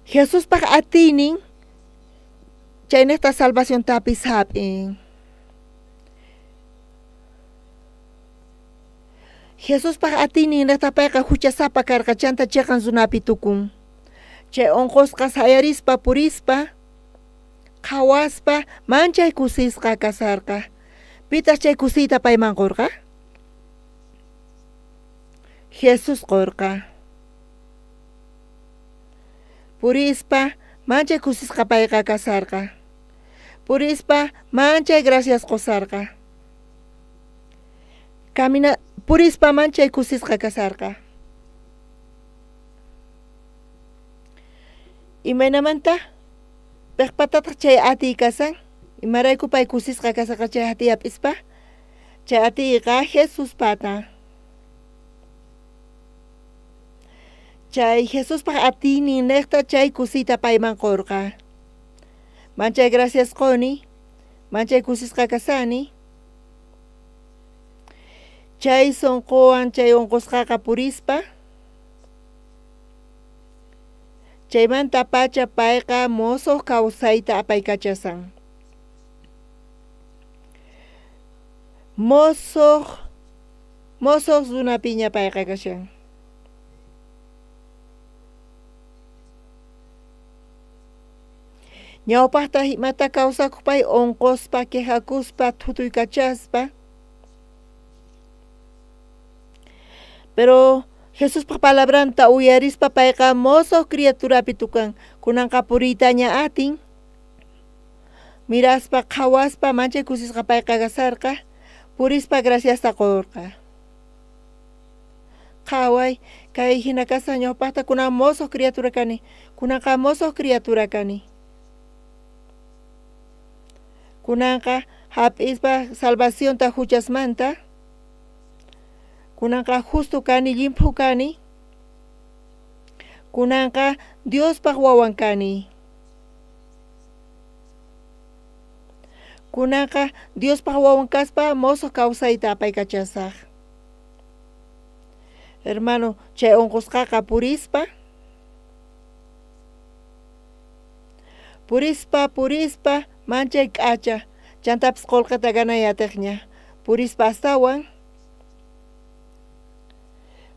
Jesuspaq atiynin chaynejta salvaciontapis hap'in. Jesuspaq atiynin nejta payqa huchasapa karqa chanta chiqan runapi tukun. Chay unqusqa sayarispa purispa qhawaspa manchay kusisqa kasarqa. Pitaq chay kusiyta payman qurqa? Jesús qurqa. Purispa manchay kusisqa payqa kasarqa. Purispa manchay gracias qusarqa. Camina purispa manchay kusisqa kasarqa. Imaynamanta? Piqpatataq chay atiy kasan? Imarayku pay kusisqa kasarqa chay atiy hap'ispa? Chay atiyqa Jesuspata. Chay Jesuspaq atiynin niqta chay kusiyta payman qurqa. Manchay gracias quni, manchay kusisqa kasani. Chay sunquwan chay unqusqaqa purispa chaymanta pacha payqa musuq kawsayta apaykachasan. Musuq musuq runapiña payqa kashan. Ñawpaqta imata kawsakuq pay unquspa, quejakuspa, thutuykachaspa. Pero Jesuspaj palabranta uyarispa payqa mosoj criaturapi tukan, kunanqa puriytaña atin. Miraspa qhawaspa manchay kusisqa payqa kasarqa, purispa graciasta qorqa. Qhaway, kay jina kasaj ñawpajta kunan mosoj criatura kani, kunanqa mosoj criatura kani. Kunanqa hap'ispa salvacionta huchasmanta, kunanqa justo kani, llimphu kani, kunanqa Diospaj wawan kani. Kunanqa Diospaj wawan kaspa mosoj kawsayta apaykachasaj. Hermano, chay unqusqaqa purispa, purispa, purispa, manchay k'acha, chantapis qullqita ganay atiqña, purispa astawan.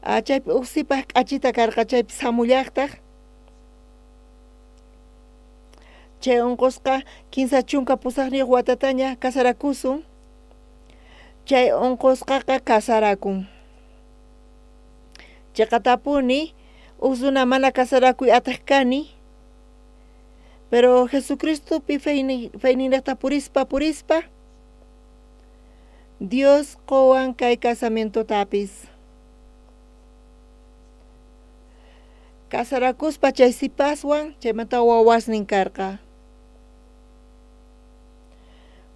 Chaypi uj sipaj k'achita karqa, chaypi samullajtaj. Chay unqusqa 38 watataña casarakusun. Chay unqusqaqa casarakun. Chiqatapuni uj runa mana casarakuy atej kani, pero Jesucristopi feyninrajta purispa purispa Dios qowan kay casamientotapis. Casarakuspa chay sipaswan chaymanta wawasnin karqa.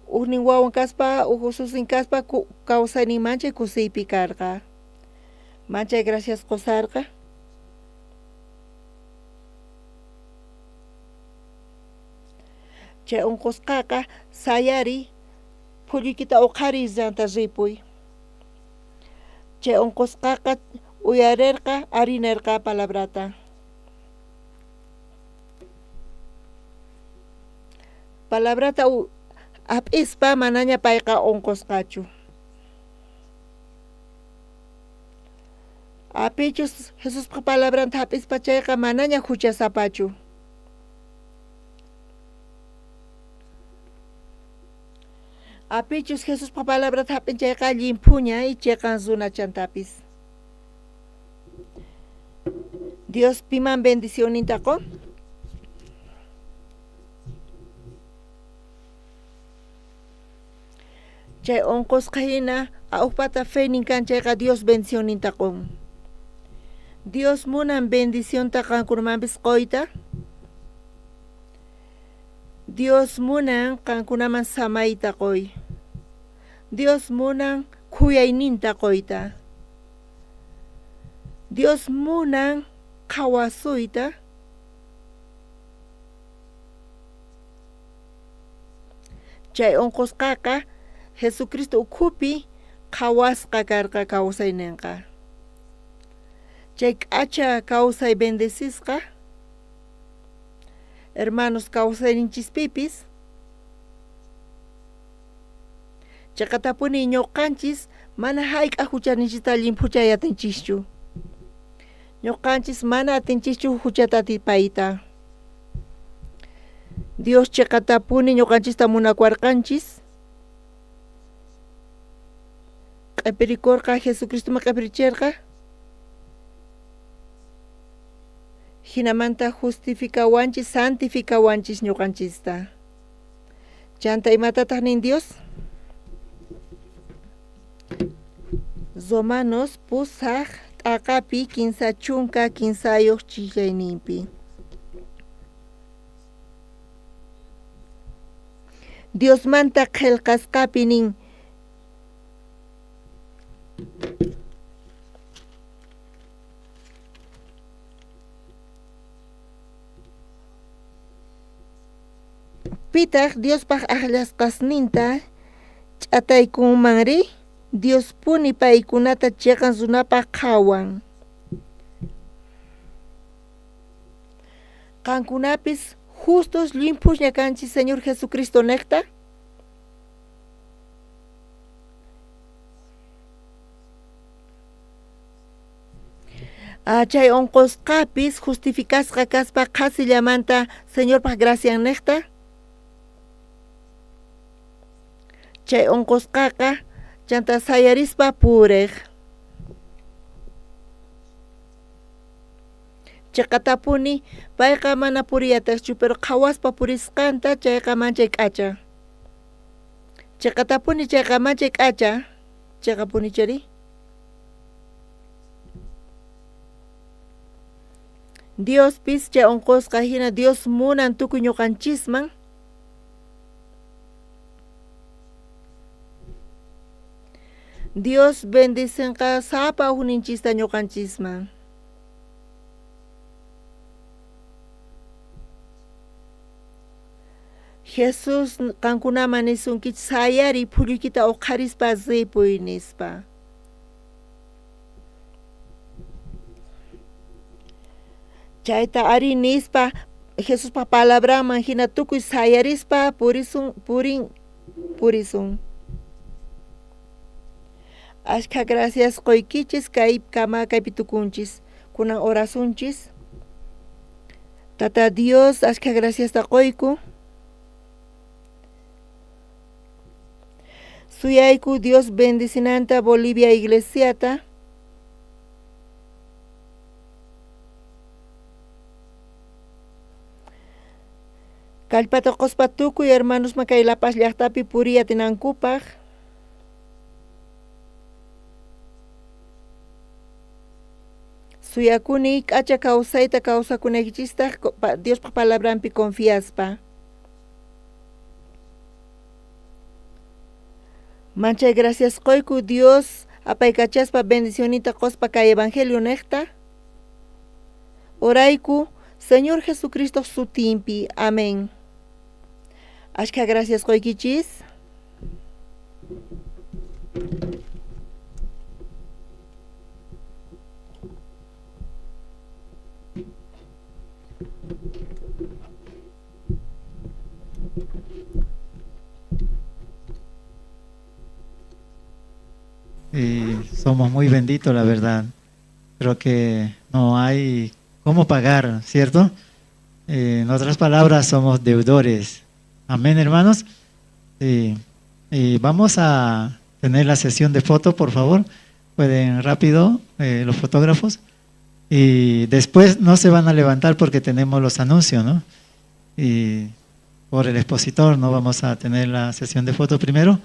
Ujnin wawan kaspa, uj ususin kaspa kawsaynin manchay kusiypi karqa. Manchay gracias qosarqa. Chay unqusqaqa sayari phullukita uqhariy llanta ripuy. Chay unqusqaqa uyarerqa ari nerqa palabrata. Palabrata hap'ispa manaña payqa unqusqachu. Apichus Jesuspa palabranta hap'ispa chayqa manaña huchasapachu. Apichus Jesuspa palabrata hap'in chayqa llimphuña y chiqan runa chantapis. Dios piman bendicionninta qon? Chay unqusqa hina ujpata feynin kan chayqa Dios bendicionninta qon. Dios munan bendicionta qankunamanpis qoyta. Dios munan qankunaman samayta qoy. Dios munan khuyayninta qoyta. Dios munan qhawasuyta. Chay unqusqaqa Jesucristo ukhupi qhawasqa karqa kawsayninqa. Chay k'acha kawsay bendecisqa, hermanos kawsayninchispipis, chiqatapuni ñuqanchis mana hayk'aq huchaninchista llimphuchay atinchischu. Ñuqanchis mana atinchischu huchata atipayta. Dios chiqatapuni ñuqanchista munakuwarqanchis. Q'ipirikurqa, Jesucristoman q'ipirichirqa. Jinamanta justificawanchis, santificawanchis ñuqanchista. Chanta imatataq nin Dios? Romanos 8 t'aqapi 33 chillayninpi. Diosmanta qhelqasqapi nin, Pitaq Diospaj ajllasqasninta ch'ataykunmanri? Diospuni paykunata chiqan runapaj qhawan. Qankunapis justos llimphusña kanchis Señor Jesucristo nejta. Chay unqusqapis justificasqa kaspa qhasillamanta Señorpaj gracian nejta. Chay unqusqaqa chanta sayarispa purej. Chiqatapuni payqa mana puriy atiqchu, pero qhawaspa purisqanta chayqa manchay k'acha. Chiqatapuni chayqa manchay k'acha. Chiqapuni chari. Diospis chay unqusqa hina Dios munan tukuy ñuqanchisman. Dios bendicenqa sapa ujninchista ñuqanchisman. Jesús qankunaman nisunkichis sayariy phulluykita uqharispa ripuy nispa. Chayta ari nispa Jesuspa palabranman hina tukuy sayarispa purisun purin purisun. Ashkha gracias qoykichis kay kama kaypi tukunchis. Kunan orasunchis. Tata Dios, ashkha graciasta qoyku. Suyayku Dios bendicinanta Bolivia iglesiata. Kallpata qospa tukuy hermanosman kay La Paz llajtapi puriy atinankupaj. Suyakuni k'acha kawsayta kawsakunaykichistaj Diospa palabranpi confiaspa. Manchay gracias qoyku Dios apaykachaspa bendicionita qospa kay evangelio nejta. Orayku Señor Jesucristo sutinpi. Amén. Ashkha gracias qoykichis. Y somos muy benditos, la verdad. Creo que no hay cómo pagar, ¿cierto? En otras palabras, somos deudores. Amén, hermanos. Sí. Y vamos a tener la sesión de foto, por favor. Pueden rápido los fotógrafos. Y después no se van a levantar porque tenemos los anuncios, ¿no? Y por el expositor no vamos a tener la sesión de foto primero.